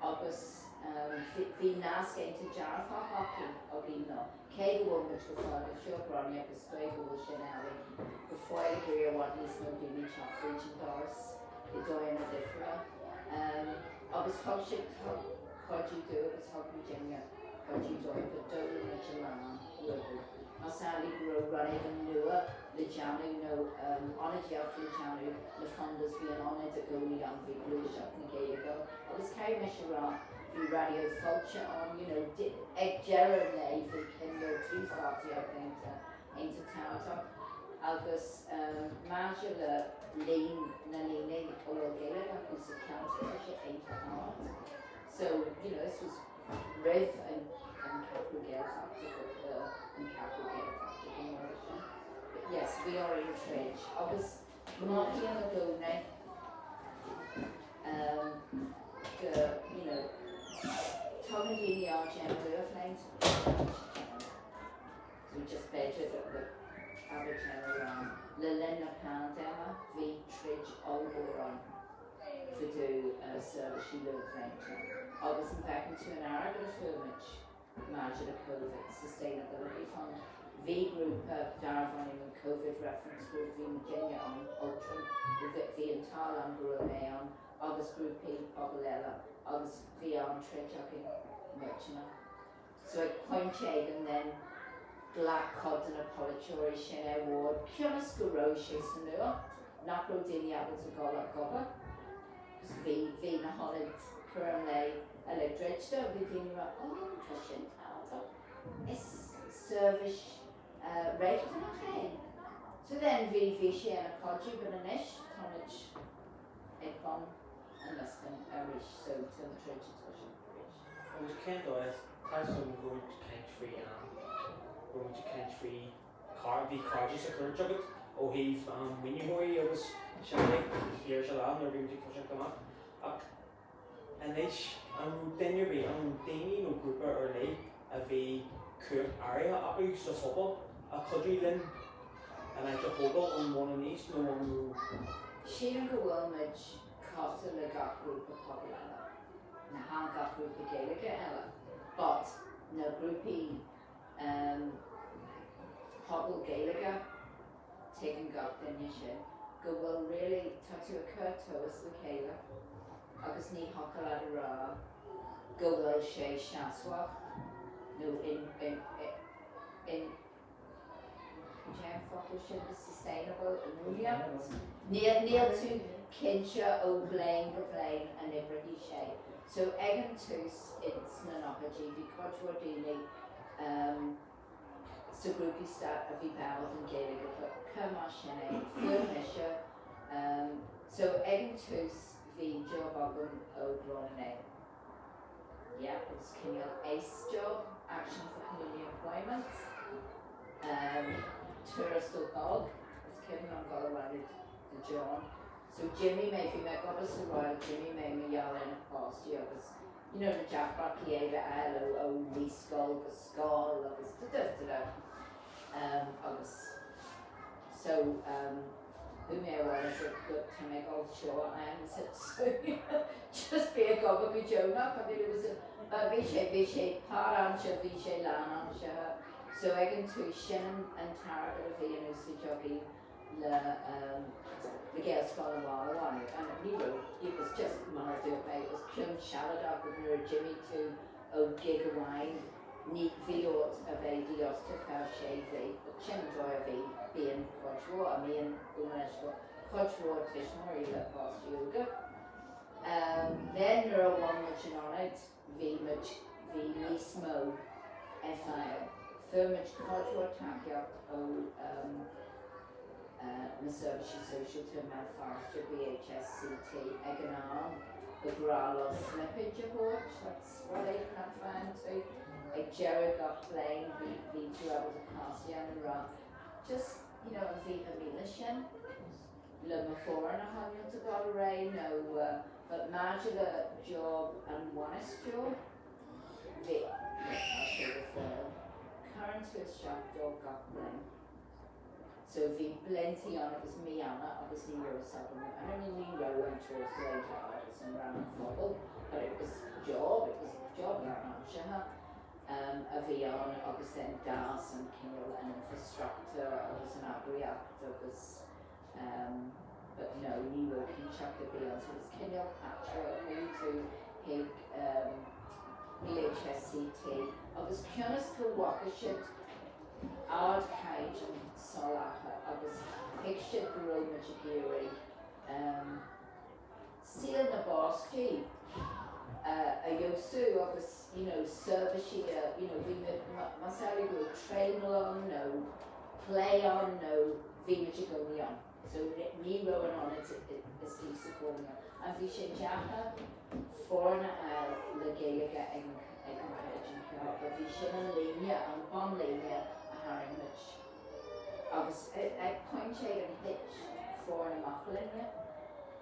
Speaker 2: agus bhí nasc iontach dearfach acu againn leo. Cé go bhfuil muid go fóill ag seo Gráinne agus is dóigh go bhfuil sin amhlaidh go fóill ag iarraidh i bhfad níos mó daoine teacht fríd an doras i dóigheanna difriúla. Agus thug siad cuidiú dúinn agus thug muidinne cuidiú dóibh but d'fhoghlaim muid a lán uathu. Más amhlaidh go raibh rud éigin nua le déanamh nó ionadaíocht le déanamh le funders, bhí an ionad i gcónaí ann, bhí Gluaiseacht na Gaeilge ann agus caithfidh mise a rá bhí Raidió Fáilte ann, you know, ag deireadh an lae bhí cineál dlúthpháirtíocht iontach tábhachtach agus maidir le líon na ndaoine a bhfuil Gaeilge acu sa cheantar tá sé iontach ard. So, you know, this was roimh an Cheathrú Gaeltachta an Cheathrú Gaeltachta go mór sin. But yes, bhí orainn troid agus mothaím i gcónaí go, you know, tugann daoine aird ar na luathbhlianta. So just b'fhéidir go abair le linn na paindéime bhí troid ollmhór ann. fá dtaobh seirbhísí luathbhlianta agus an bhfeiceann tú an airgead a fuair muid maidir le Covid, Sustainability Fund, bhí grúpa darbh ainm an Covid Reference Group, bhí muidinne ann, Altram, bhí an t-ádh liom go raibh mé ann agus grúpaí pobail eile agus bhí an-troid againn, muidne. So ag pointe éigin then ghlac cuid de na polaiteoirí sin ar bhord cionn is go raibh sé sa nuacht nach raibh daoine ábalta dul ag obair 'cause bhí bhí na hionaid cúram lae uilig druidte bhí daoine ag rá oh tá sin tábhachtach is seirbhís riachtanach é. So then bhí bhí sé ina chuidiú but anois táimid ag bun an liosta arís so tá an troid ag toiseacht arís.
Speaker 1: Agus cén dóigh, tá a fhios agam go raibh muid ag caint faoi am, go raibh muid ag caint faoi car, bhí cairde sa chúirt agat ó thaobh maoinitheoirí agus Sin é thiar sa lá nuair a bhí muid ag toiseacht amach. Ach anois, an raibh duine ar bith, an raibh daoine nó grúpa ar leith a bhí cumhacht áirithe acu sa phobal a chuidigh linn an áit a thógáil ón bhun aníos nó an raibh.
Speaker 2: Sílim go bhfuil muid cosúil le gach grúpa pobail eile, ní hea gach grúpa Gaeilge eile, but na grúpaí pobail Gaeilge, tuigeann gach duine sin, go bhfuil really, tá tú ag cur tomhas le chéile agus ní thiocfadh leat a rá go bhfuil sé seasmhach nó in, in, in, cad é an focal sin, sustainable, inbhuanaithe? Níl, níl tú cinnte ó bhliain go bliain an oibreoidh sé. So ag an tús sna nóchaidí bhí cuid mhór daoine sa ghrúpaí stát a bhí báúil don Ghaeilge but cur mar sin é, fuair mise so ag an tús bhí job agam ó Glór na nGael. Yeah, it was cineál ACE job, Action for Community Employment. Tuarastal bog, is cuimhin liom dul abhaile do John. So d'imigh mé, bhí mé ag obair sa bhaile, d'imigh mé mar gheall ar na páistí agus you know na deacrachtaí iad a fháil ó naíscoil go scoil agus da da da da. Agus so chuaigh mé abhaile so go tá mé ag dul seo a fháil so just bí ag obair go deonach I mean it was a but bhí sé bhí sé páirtaimseartha bhí sé lánaimseartha so ag an tús sin an t-airgead a bhí in úsáid againn le le Gaelscoil an Bhaile a bhunú and ní raibh it was just mar a dúirt mé it was ceann sealadach nuair a d'imigh tú ó gig amháin ní bhí ort a bheith dífhostaithe feadh sé mhí but sin an dóigh a bhí bíonn cuid mhór a mbíonn go minic cuid mhór tuismitheoirí le páistí óga. Then nuair a bhain muid an ionad bhí muid bhí níos mó ar fáil. Fuair muid cuid mhór tacaíocht ó na seirbhísí sóisialta i mBéal Feirste, BHSCT, ag an am ba ghnách leo slippage a thabhairt, that's what they kind of found too. Ag deireadh gach bliain bhí bhí tú ábalta cás a dhéanamh rá just you know an 20,000 sin le mo foireann a choinneáil ag dul ar aghaidh nó but maidir le job an bhainisteoir bhí tá sé go fóill cuireann tú isteach dó gach bliain. So bhí blianta ann agus mí Eanáir agus ní raibh fhios agam I mean ní raibh an tuarastal agus an rannóg phobail but it was job, it was job lánaimseartha um, a bhí ann agus then d'fhás an cineál an infrastructure agus an eagraíocht agus um, but no, ní raibh cinnteacht ar bith ann so it was cineál patchwork chuaigh tú chuig um, BHSCT agus cionn is go bhfaca siad ardchaighdeán soláthair agus thuig siad go raibh muid ag iarraidh saol na bpáistí a fheabhsú agus you know seirbhísí a you know bhí muid más amhlaidh go raibh traenáil ann nó plé ann nó bhí muid i gcónaí ann. So ní raibh an ionad istigh sa chónaí ann. Bhí sé deacair foirne a fháil le Gaeilge ag an ag an chaighdeán ceart but bhí sin an líne, an bunlíne a tharraing muid. Agus ag pointe éigin thit foireann amach linne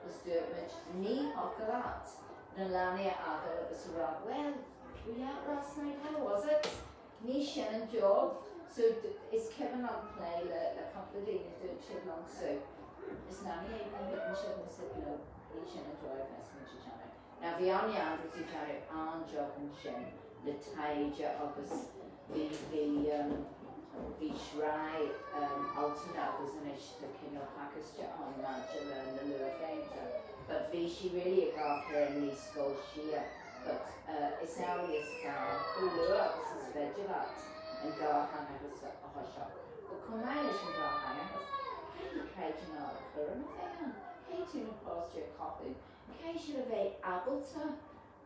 Speaker 2: agus dúirt muid ní thiocfadh leat na leanaí a fhágáil agus a rá well, were you out last night, how was it? Ní sin an job. So is cuimhin liom plé le le cúpla daoine dúirt siad liom so is leanaí é ní thuigeann siad na said no ní sin an dóigh a bheas muid ag déanamh. Now bhí Áine Andrews ag déanamh an-job ansin le taighde agus bhí bhí um, bhí sraith um, altanna agus anois tá cineál pacáiste ann maidir le na luathbhlianta. But bhí sí really ag amharc ar an naíscoil siar. But is amhlaidh is fearr, chomh luath agus is féidir leat an dátheangachas a thoiseacht. But chomh maith leis an dátheangachas, caithfidh caighdeán ard cúraim a bheith ann. Caithfidh tú na páistí a chothú. Caithfidh siad a bheith ábalta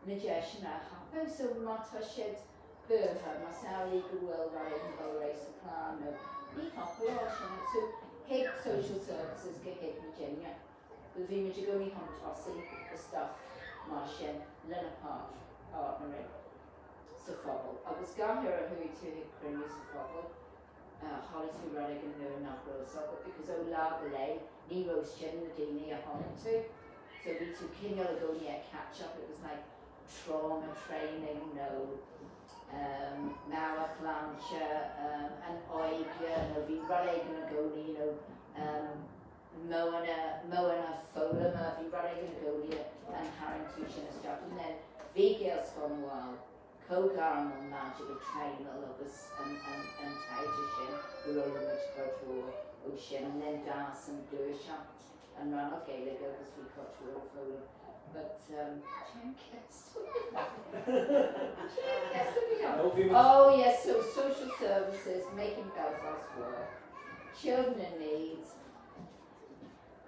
Speaker 2: na deiseanna a thapú. So má tá siad buartha, más amhlaidh go bhfuil rud éigin ag dul ar aghaidh sa chlann nó ní thiocfadh leo sin. So thuig social services go thuig muidinne. Bhuel bhí muid i gcónaí chun tosaigh le stuff mar sin lena páirtneirí sa phobal agus gach uair a chuaigh tú chuig cruinniú sa phobal chuala tú rud éigin nua nach raibh fhios agat because ó lá go lá. Ní raibh sin na daoine a chonaic tú. So bhí tú cineál i gcónaí ag catch up, it was like trauma training nó um, meabhairshláinte, um, an óige nó bhí rud éigin i gcónaí, you know, um, modhanna, modhanna foghlama, bhí rud éigin i gcónaí an tharraing tú sin isteach. And then bhí Gaelscoil na bhFál chomh gairmiúil maidir le traenáil agus an, an, an taighde sin go raibh muid cuid mhór ó sin. And then d'fhás an gluaiseacht, an rannóg Gaeilge agus bhí cuid mhór a foghlaim. But um, cén ceist Cén ceist a bhí ann?
Speaker 1: No, bhí muid-
Speaker 2: Oh yes, so social services, making Belfast work, children in need,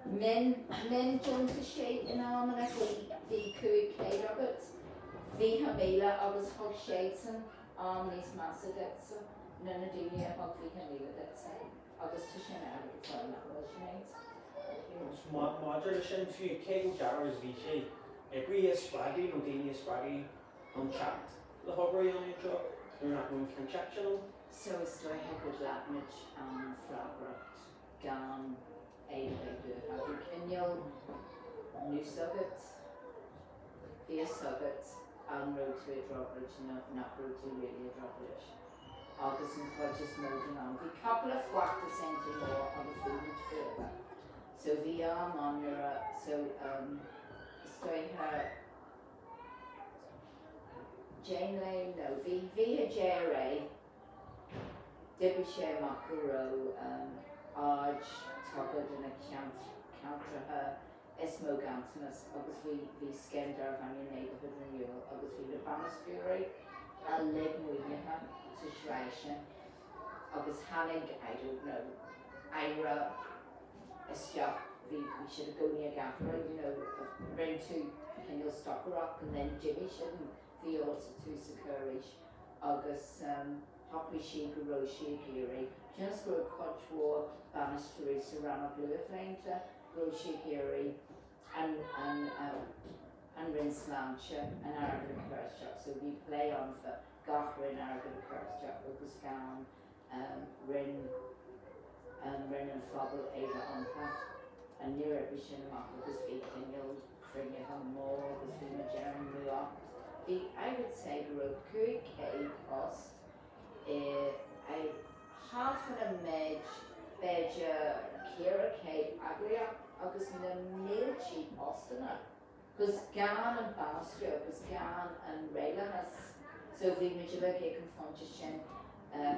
Speaker 2: min, miondeontaisí in amanna bhí bhí 500 agat, 20,000 agus thug siadsan am níos measa duitse ná na daoine a thug 20,000 duitse agus tá sin airgead go fóill nach bhfuil Sinéad.
Speaker 1: Agus maidir leis sin fiú, cé chomh deacair is a bhí sé oibrithe a spreagadh nó daoine a spreagadh chun teacht le hobair a dhéanamh anseo nuair nach raibh an chinnteacht sin ann?
Speaker 2: So is dóiche go ghlac an freagracht gan é a bheith buartha. Bhí cineál nós agat, bhí fhios agat an raibh tú i dtrioblóid nó nach raibh tú really i dtrioblóid. Agus an chuid is mó den am, bhí cúpla feachtas iontach mór agus bhí muid buartha. So bhí am ann nuair a, so um, is dóiche Jane Lane, no, bhí bhí a JRA, D'oibrigh sé amach go raibh aird tugtha do na ceantracha is mó ganntanas agus bhí bhí scéim darbh ainm Neighbourhood Renewal agus bhí na bainisteoirí uilig maoinithe sa sraith sin agus tháinig I don't know aire isteach bhí bhí siad i gcónaí ag athrú you know rinne tú cineál stocaireacht and then d'imigh siad and bhí ábalta tús a chur arís agus shocraigh sí go raibh sí ag iarraidh, cionn is go raibh cuid mhór bainisteoirí sa rannóg luathbhlianta, go raibh sí ag iarraidh an, an, an Roinn Sláinte an airgead a chur isteach. So bhí plé ann fá gach roinn airgead a chur isteach agus gan roinn, Roinn an Phobail é bheith iontu. And níor oibrigh sin amach agus bhí cineál cruinnithe mór agus bhí muid ar an nuacht. Bhí, I would say go raibh 500 post i, I, half an méid, b'fhéidir 400 eagraíocht agus na mílte postanna. 'Cause gan an bainistiú agus gan an réalachas so bhí muid uilig ag an phointe sin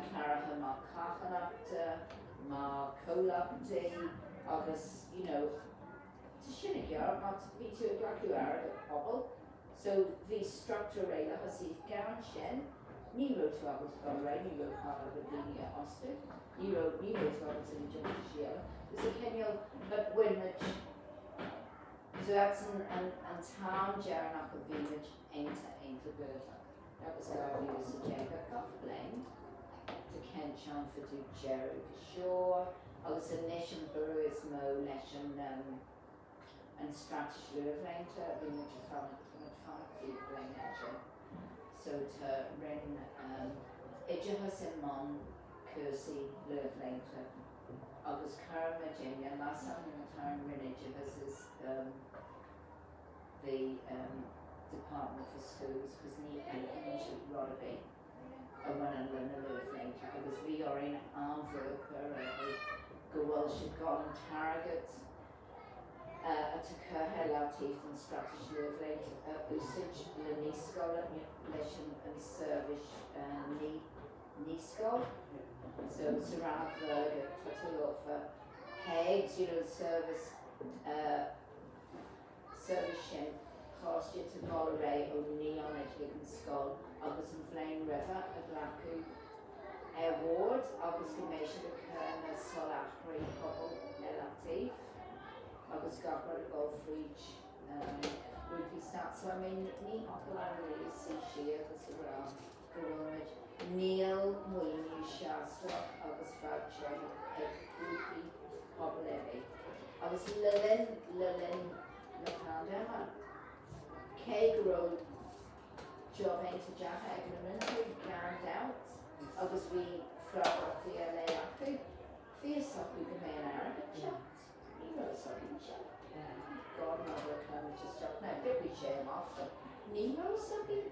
Speaker 2: cláraithe mar carthanachta, mar comhlachtaí agus you know tá sin i gceart mar bhí tú ag glacadh airgead pobail so bhí struchtúr réalachas i gan sin ní raibh tú ábalta dul ar aghaidh, ní raibh cead agat daoine a fhostú, ní raibh ní raibh tú ábalta na deontais eile. It was a cineál but bhain muid So that's an an an t-am deireanach a bhí muid iontach iontach buartha. That was 2010 but gach bliain tá ceint ann fá dtaobh deireadh go seor agus anois an borradh is mó leis an um, an straitéis luathbhlianta a bhí muid ag fanacht tá muid fanacht faoi bliain sin. So tá roinn um, oideachais i mbun cúrsaí luathbhlianta. Agus chuir muidinne, measaim atá an Roinn Oideachais is um, the um, Department for Schools, cos ní fhaigheann siad rud ar bith a bhaineann le na luathbhlianta agus bhí orainn an-bhrú a chur orthu go bhfuil siad gan an t-airgead uh, atá curtha le taobh den straitéis luathbhlianta a úsáid le naíscoileanna leis an, an seirbhís uh, ní naíscoil. So sa rannóg bheag tá tú leofa PEGS, you know, service uh, service sin páistí atá ag dul ar aghaidh ó naíonáin chuig an scoil agus an bhliain roimhe a glacadh ar bhord agus go mbeidh siad ag cur na soláthraí pobail ar leataobh agus gach rud ag dul fríd um, grúpaí stáit. So I mean, ní thiocfadh leat really suí siar agus a rá go bhfuil muid. Níl maoiniú seasmhach agus fadtéarmach ag grúpaí pobail ar bith. Agus le linn, le linn na paindéime, cé go raibh job iontach deacair ag na múinteoirí gan dabht agus bhí freagrachtaí ar leith acu, bhí fhios acu go mbeidh an airgead teacht. Ní raibh fhios againn sin. God ná raibh Kermit isteach. Now, d'oibrigh sé amach but ní raibh fhios againn.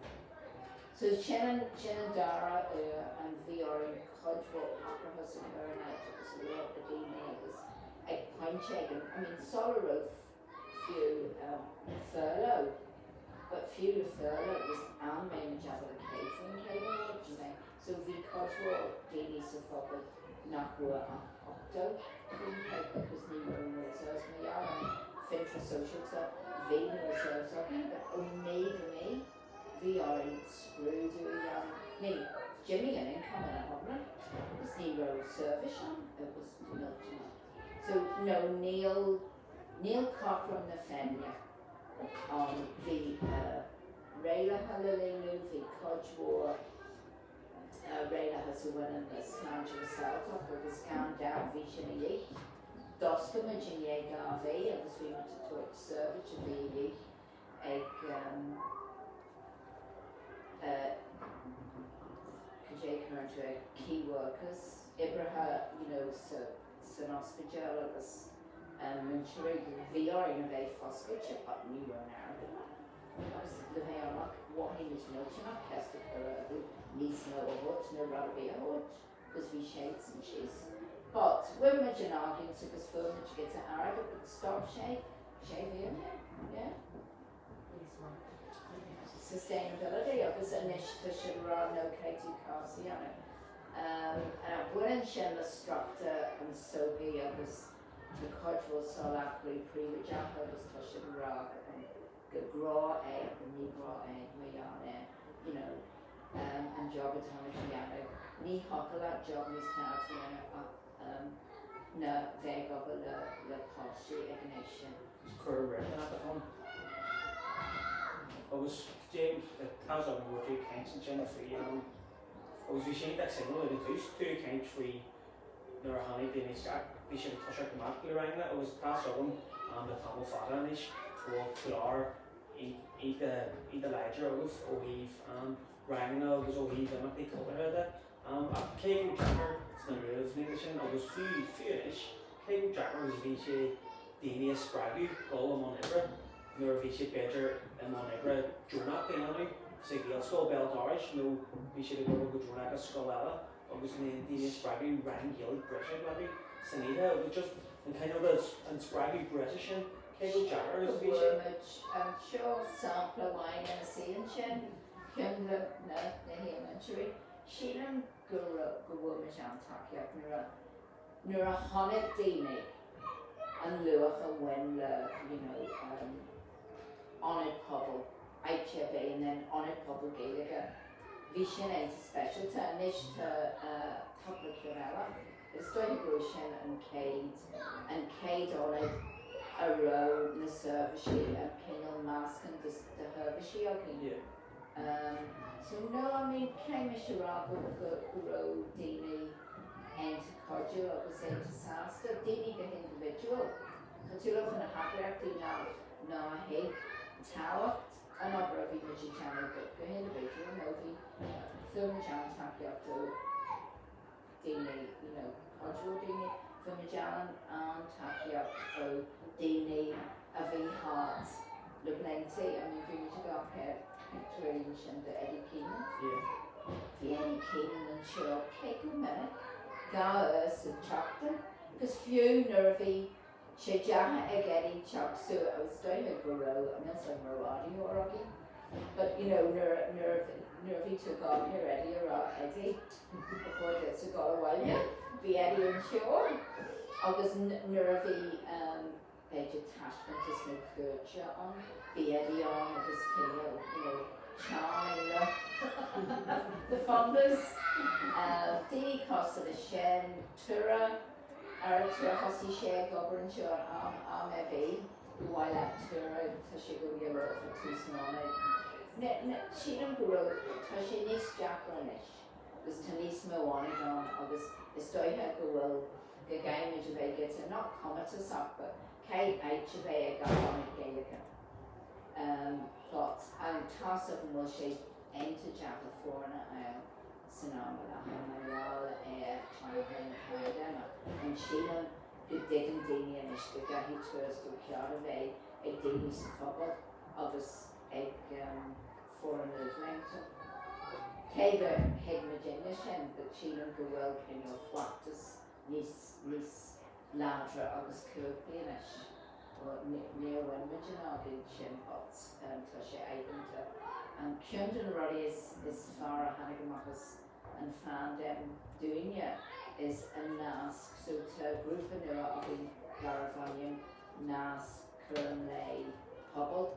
Speaker 2: So sin an, sin an dara uair an bhí orainn cuid mhór athruithe a chur in áit agus a rá go daoine agus ag pointe éigin, I mean sula raibh fiú furlough, but fiú le furlough it was an mbeidh muid ábalta 100% a thabhairt, you know. So bhí cuid mhór daoine sa phobal nach raibh ach 80% because ní raibh na reserves mar gheall ar an fiontar sóisialta bhí na reserves againn but ó mí go mí bhí orainn scrúdú a dhéanamh. Ní, d'imigh an income ina hiomlán agus ní raibh seirbhís ann, it was millteanach. So no níl, níl cothrom na Féinne ann, bhí réalaithe le líonadh, bhí cuid mhór réalaithe a bhaineann le sláinte na Ceilteach agus gan dabht bhí sin a dhíth. D'oscail muid i ndiaidh 2 mhí agus bhí muid ag tabhairt seirbhís a bhí a dhíth ag cad é cuireann tú ag key workers, oibrithe you know sa san ospidéal agus múinteoirí, bhí orainn a bheith foscailte but ní raibh an airgead ann. Agus le bheith ionraic, mhothaigh muid millteanach ceist a chur orthu níos mó a thabhairt nó rud ar bith a thabhairt because bhí siadsan síos. But bhain muid an argóint agus fuair muid giota airgid but stop sé sé mhí ó shin, yeah. Sustainability agus anois tá siad ag rá no caithfidh tú cás a dhéanamh. Baineann sin le struchtúr an tsochaí agus tá cuid mhór soláthraí príobháideacha agus tá siad ag rá gur gnó é ach ní gnó é mar gheall ar you know an job atá muid a dhéanamh. Ní thiocfadh leat job níos fearr a dhéanamh ach ná bheith ag obair le le páistí ag an aois sin.
Speaker 1: Is cur roimhe atá ann. Agus James, tá a fhios agam go bhfuil tú ag caint ansin faoi agus bhí sé iontach suimiúil ag an tús, tú ag caint faoi nuair a tháinig daoine isteach, bhí siad ag toiseacht amach le ranganna agus tá a fhios agam le tamall fada anois go bhfuil clár iontach láidir agaibh ó thaobh ranganna agus ó thaobh imeachtaí cultúrtha de. Ach cé chomh deacair sna luathbhlianta sin agus fiú fiú anois, cé chomh deacair agus a bhí sé daoine a spreagadh dul i mbun oibre nuair a bhí siad b'fhéidir i mbun oibre deonach a dhéanamh sa Ghaelscoil béal dorais nó bhí siad ag obair go deonach i scoil eile agus na daoine a spreagadh rang Gaeilge breise a ghlacadh san oíche agus just an cineál de an spreagadh breise sin, cé chomh deacair agus a bhí sé?
Speaker 2: Fuair muid anseo sampla amháin ina suí ansin, ceann de na na hiarmhúinteoirí. Sílim go raibh, go bhfuair muid an-tacaíocht nuair a, nuair a chonaic daoine an luach a bhain le you know ionad pobail, áit ar bith and then ionad pobail Gaeilge. Bhí sin iontach speisialta. Anois tá cúpla ceann eile. Is dóiche go raibh sin an chéad, an chéad ionad a raibh na seirbhísí, an cineál meascán de sheirbhísí againn. So no, I mean, caithfidh mise a rá go, go, go raibh daoine iontach cuidiúil agus iontach sásta, daoine go hindibhidiúil. Cosúil leis na heagraíochtaí ná, nár thuig tábhacht an obair a bhí muid ag déanamh go, go hindibhidiúil, no bhí, fuair muid an-tacaíocht ó daoine, you know, cuid mhór daoine, fuair muid an, an-tacaíocht ó daoine a bhí thart le blianta, I mean bhí muid ag amharc ar pictiúirí ansin de Eddie Keenan. Bhí Eddie Keenan anseo cé chomh minic, 2 uair sa tseachtain, agus fiú nuair a bhí sé deacair ag Eddie teacht suas agus is dóiche go raibh, níl 's agam an raibh áiritheoir againn but you know nuair nuair nuair a bhí tú ag amharc ar Eddie a rá Eddie ba chóir duit a dhul abhaile bhí Eddie anseo agus nuair a bhí b'fhéidir taispeántas nó cuairte ann bhí Eddie ann agus cineál you know charming the the funders daoine cosúil leis sin Tura Ar Tura thosaigh sé ag obair anseo am am ar bith ba mhaith leat Tura tá sé go gheobhaidh tús an ionaid. Sílim go raibh tá sé níos deacra anois agus tá níos mó ionaid ann agus is dóiche go bhfuil go gcaithfidh muid a bheith giota not comatasach but caithfidh áit a bheith ag gach ionad Gaeilge. But an tá's agam go bhfuil sé iontach deacair foirne a fháil. san am i láthair mar gheall ar tionchar na paindéime. An sílim go dtuigeann daoine anois go gcaithfidh tuarastal ceart a bheith ag daoine sa phobal agus ag foireann Live Cé gur thuig muidinne sin, but sílim go bhfuil cineál feachtas níos níos láidre agus cumhachtaí anois. Well, níor bhain muid an agóid sin but tá sé aitheanta. Ceann de na rudaí is is fearr a tháinig amach as an phaindéim dúinne is an nasc. So tá grúpa nua againn darbh ainm Nasc Cúram Lae Pobail,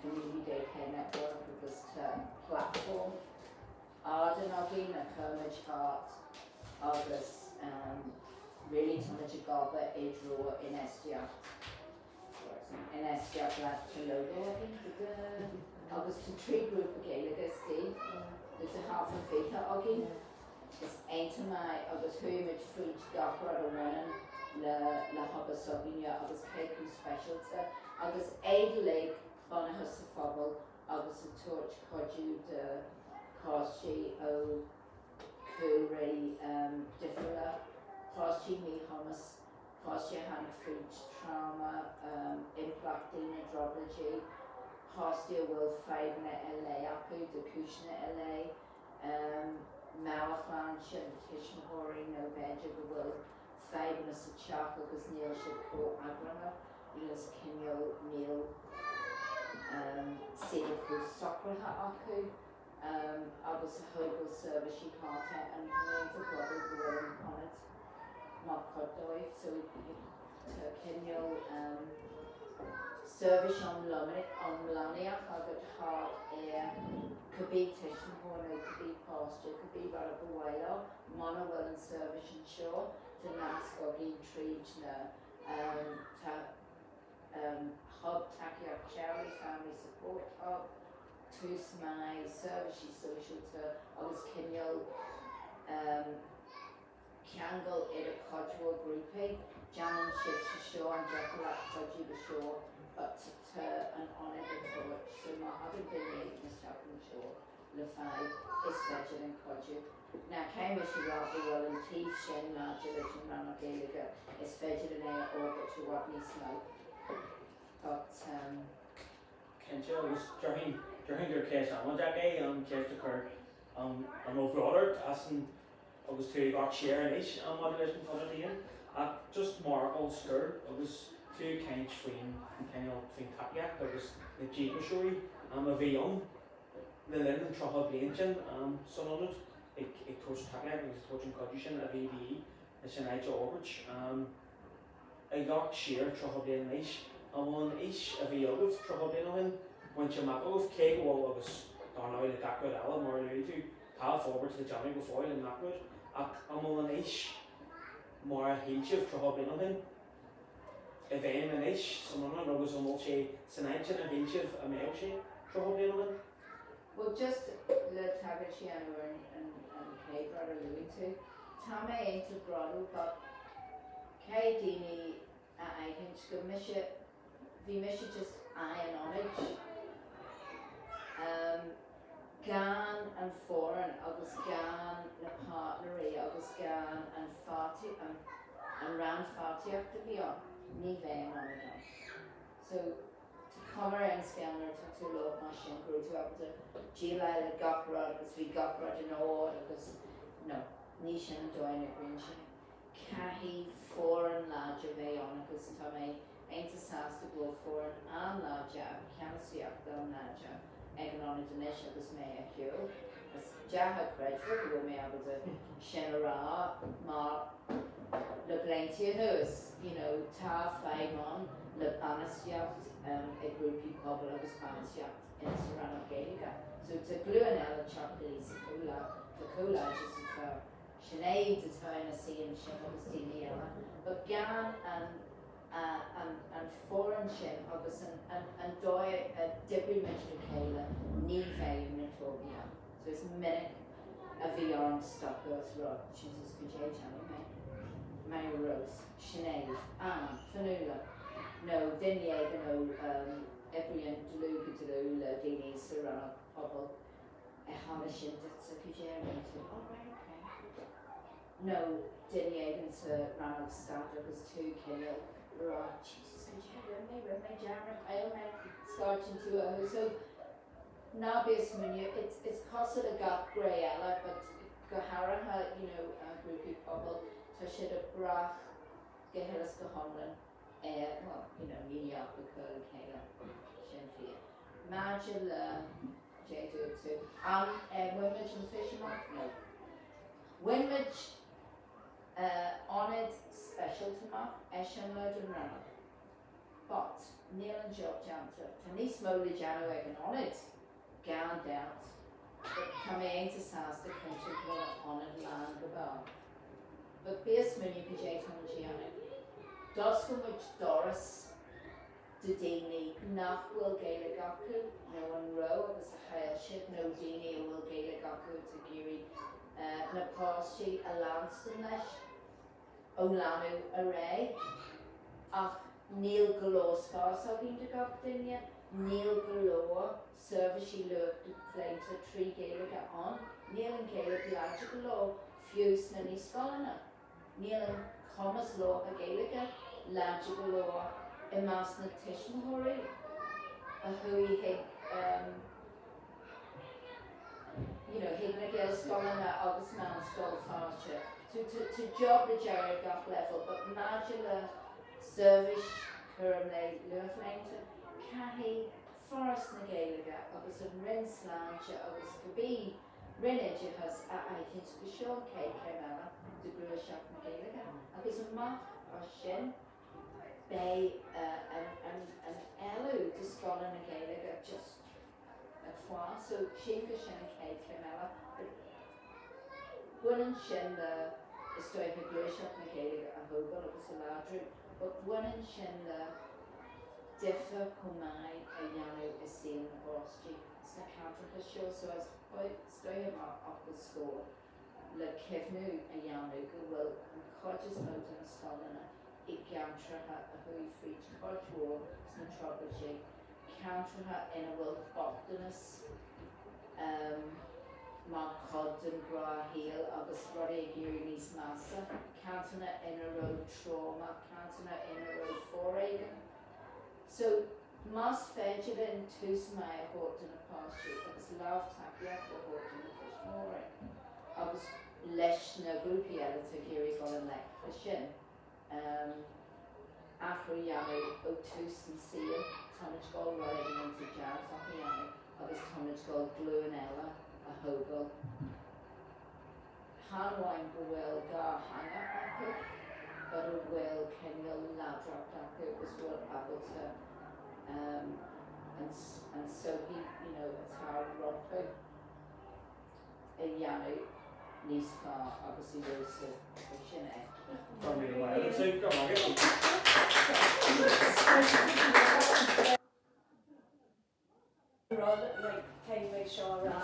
Speaker 2: Community Day Care Network agus tá platform ardán againn a chuirimid thart agus really táimid ag obair i dtreo infheistíocht, infheistíocht le tá logo againn, ta-da! Agus tá 3 grúpa Gaeilge istigh, tá thart fá 20 againn, is iontach maith agus chuaigh muid fríd gach rud a bhaineann le le hobair s'againne agus cé chomh speisialta agus iad uilig bunaithe sa phobal agus ag tabhairt cuidiú do pháistí ó chúlraí difriúla, páistí míchumas, páistí a tháinig fríd tráma, impleachtaí na dtrioblóidí, páistí a bhfuil fadhbanna ar leith acu do chúiseanna ar leith, meabhairshláinte na tuismitheoirí nó b'fhéidir go bhfuil fadhbanna sa teach agus níl siad chomh eagránach, you know, is cineál níl saol chomh socraithe acu agus a thógáil seirbhísí thart ar an tá mé iontach bródúil go bhfuil an t-ionad mar chuid dóibh so tá cineál seirbhís iomlánaíoch agat thart ar cibé tuismitheoir nó cibé páiste, cibé rud a ba mhaith leo, muna bhfuil an seirbhís anseo, tá nasc againn tríd na tá hub tacaíocht teaghlaigh, family support hub, Tús Maith, seirbhísí sóisialta agus cineál ceangal idir cuid mhór grúpaí. Déanann sibhse seo, an dtiocfadh leat cuidiú le seo but tá an ionad ag tabhairt so má thagann duine éigin isteach anseo le fadhb is féidir linn cuidiú. Now caithfidh mise a rá go bhfuil an taobh sin maidir leis an rannóg Gaeilge is féidir linn é a fhorbairt i bhfad níos mó but um.
Speaker 1: Cinnte, agus déarfainn, déarfainn gur ceist amaideach é an cheist a chuir an an raibh bród ort as an agus tú ag amharc siar anois maidir leis an t-ionad féin ach just mar fhocal scoir agus tú ag caint faoin cineál faoin tacaíocht agus na díograiseoirí a bhí ann le linn an 30 bliain sin san ionad ag ag tabhairt tacaíocht agus ag tabhairt an cuidiú sin a bhí de dhíth leis an áit a fhorbairt. Ag amharc siar 30 bliain anois, an bhfuil an fhís a bhí agaibh 30 bliain ó shin bainte amach agaibh, cé go bhfuil agus dar ndóigh le gach rud eile mar a luaigh tú, tá forbairt le déanamh go fóill i ngach rud, ach an bhfuil an fhís mar a shíl sibh 30 bliain ó shin i bhfeidhm anois san ionad agus an bhfuil sé san áit sin a shíl sibh a mbeadh sé 30 bliain ó shin?
Speaker 2: Bhuel just le tagairt a dhéanamh ar an chéad rud a luaigh tú, tá mé iontach bródúil but caithfidh daoine a aithint go mise, bhí mise just i an ionaid um gan an foireann agus gan na páirtnéirí agus gan an pháirtí, an an rannpháirtíocht a bhí ann, ní bheadh an ionad ann. So. Tá cuma ar an scéal nuair atá tú lóth mar sin go raibh tú ábalta déileáil le gach rud agus bhí gach rud in ord agus no, ní sin an dóigh a n-oibríonn sé. Caithfidh foireann láidir bheith ann agus tá mé iontach sásta go bhfuil foireann an-láidir agus ceannasaíocht an-láidir ag an ionad anois agus mé ar shiúl. Is deacair creidbheáil go bhfuil mé ábalta sin a rá mar le blianta anuas, you know, tá fadhb ann le bainistíocht ag grúpaí pobail agus bainistíocht in sa rannóg Gaeilge. So tá glúin eile ag teacht aníos atá chomh láidir is atá Sinéad atá ina suí ansin agus daoine eile, but gan an an an foireann sin agus an an an dóigh a d'oibrigh muid le chéile ní bheadh na torthaí ann. So is minic a bhí orm stopadh agus rá Jesus goidé déanfaidh mé? Mary Rose, Sinéad, Anne, Fionnuala nó duine éigin ó oibríonn dlúth go dlúth le daoine sa rannóg pobail ar tharla sin duitse goidé a rinne tú? Oh right okay. nó duine éigin sa rannóg stat agus tú cineál ag rá Jesus cad é rinne mé, rinne mé dearmad, chaill mé, scairteann tú uathu. So ná bí ag smaoineamh, it's, it's cosúil le gach gné eile but go háirithe you know grúpaí pobail, tá siad ag brath go huile is go hiomlán ar, well you know ní ach ag cur le chéile, sin fíor. Maidir le, cad é dúirt tú, an bhain muid an fís amach? No. Bhain muid ionad speisialta amach, eiseamláir don rannóg. But, níl an job déanta. Tá níos mó le déanamh ag an ionad, gan dabht, but tá mé iontach sásta cinnte go bhfuil an ionad lán go barr. But bí ag smaoineamh cad é tá muid a dhéanamh. D'oscail muid doras do daoine nach bhfuil Gaeilge acu nó an raibh agus a chaill siad nó daoine a bhfuil Gaeilge acu atá ag iarraidh na páistí a leanstan leis ó leanadh ar aghaidh ach níl go leor spás againn do gach duine, níl go leor seirbhísí luathbhlianta trí Ghaeilge ann, níl an Ghaeilge láidir go leor fiú sna naíscoileanna. Níl an cumas labhartha Gaeilge láidir go leor i measc na tuismitheoirí a chuaigh chuig you know chuig na Gaelscoileanna agus Meánscoil Feirste. So tá job le déanamh ag gach leibhéal but maidir le seirbhís cúram lae luathbhlianta, caithfidh Foras na Gaeilge agus an Roinn Sláinte agus cibé Roinn Oideachais a aithint go seo an chéad chéim eile de ghluaiseacht na Gaeilge agus amach as sin beidh an éileamh do scoileanna Gaeilge just ag fás. So sílim go sin an chéad chéim eile. But baineann sin le is dóiche gluaiseacht na Gaeilge a thógáil agus a láidriú but baineann sin le difear chomh maith a dhéanamh i saol na bpáistí sna ceantracha seo so is dóiche mar fhocal scór le cuimhniú a dhéanamh go bhfuil an chuid is mó de na scoileanna i gceantracha a chuaigh fríd cuid mhór sna trioblóidí, ceantracha ina bhfuil bochtanas mar chuid den ghnáthshaol agus rudaí ag éirí níos measa, ceantracha ina raibh tráma, ceantracha ina raibh foréigean. So, más féidir linn tús maith a thabhairt do na páistí agus lámh tacaíochta a thabhairt do na tuismitheoirí agus leis na grúpaí eile atá ag iarraidh dul i ngleic leis sin, athrú a dhéanamh ó tús an saoil, táimid ag dul rud éigin iontach dearfach a dhéanamh agus táimid ag dul glúin eile a thógáil. Chan amháin go bhfuil dhá theanga acu, but a bhfuil cineál láidreacht acu is bhfuil ábalta an sochaí you know atá rompu a dhéanamh níos fearr agus a fheabhsú. So sin é. Go raibh míle maith agat, Sue. Go raibh maith
Speaker 3: agat. Rud like caithfidh mé seo a rá.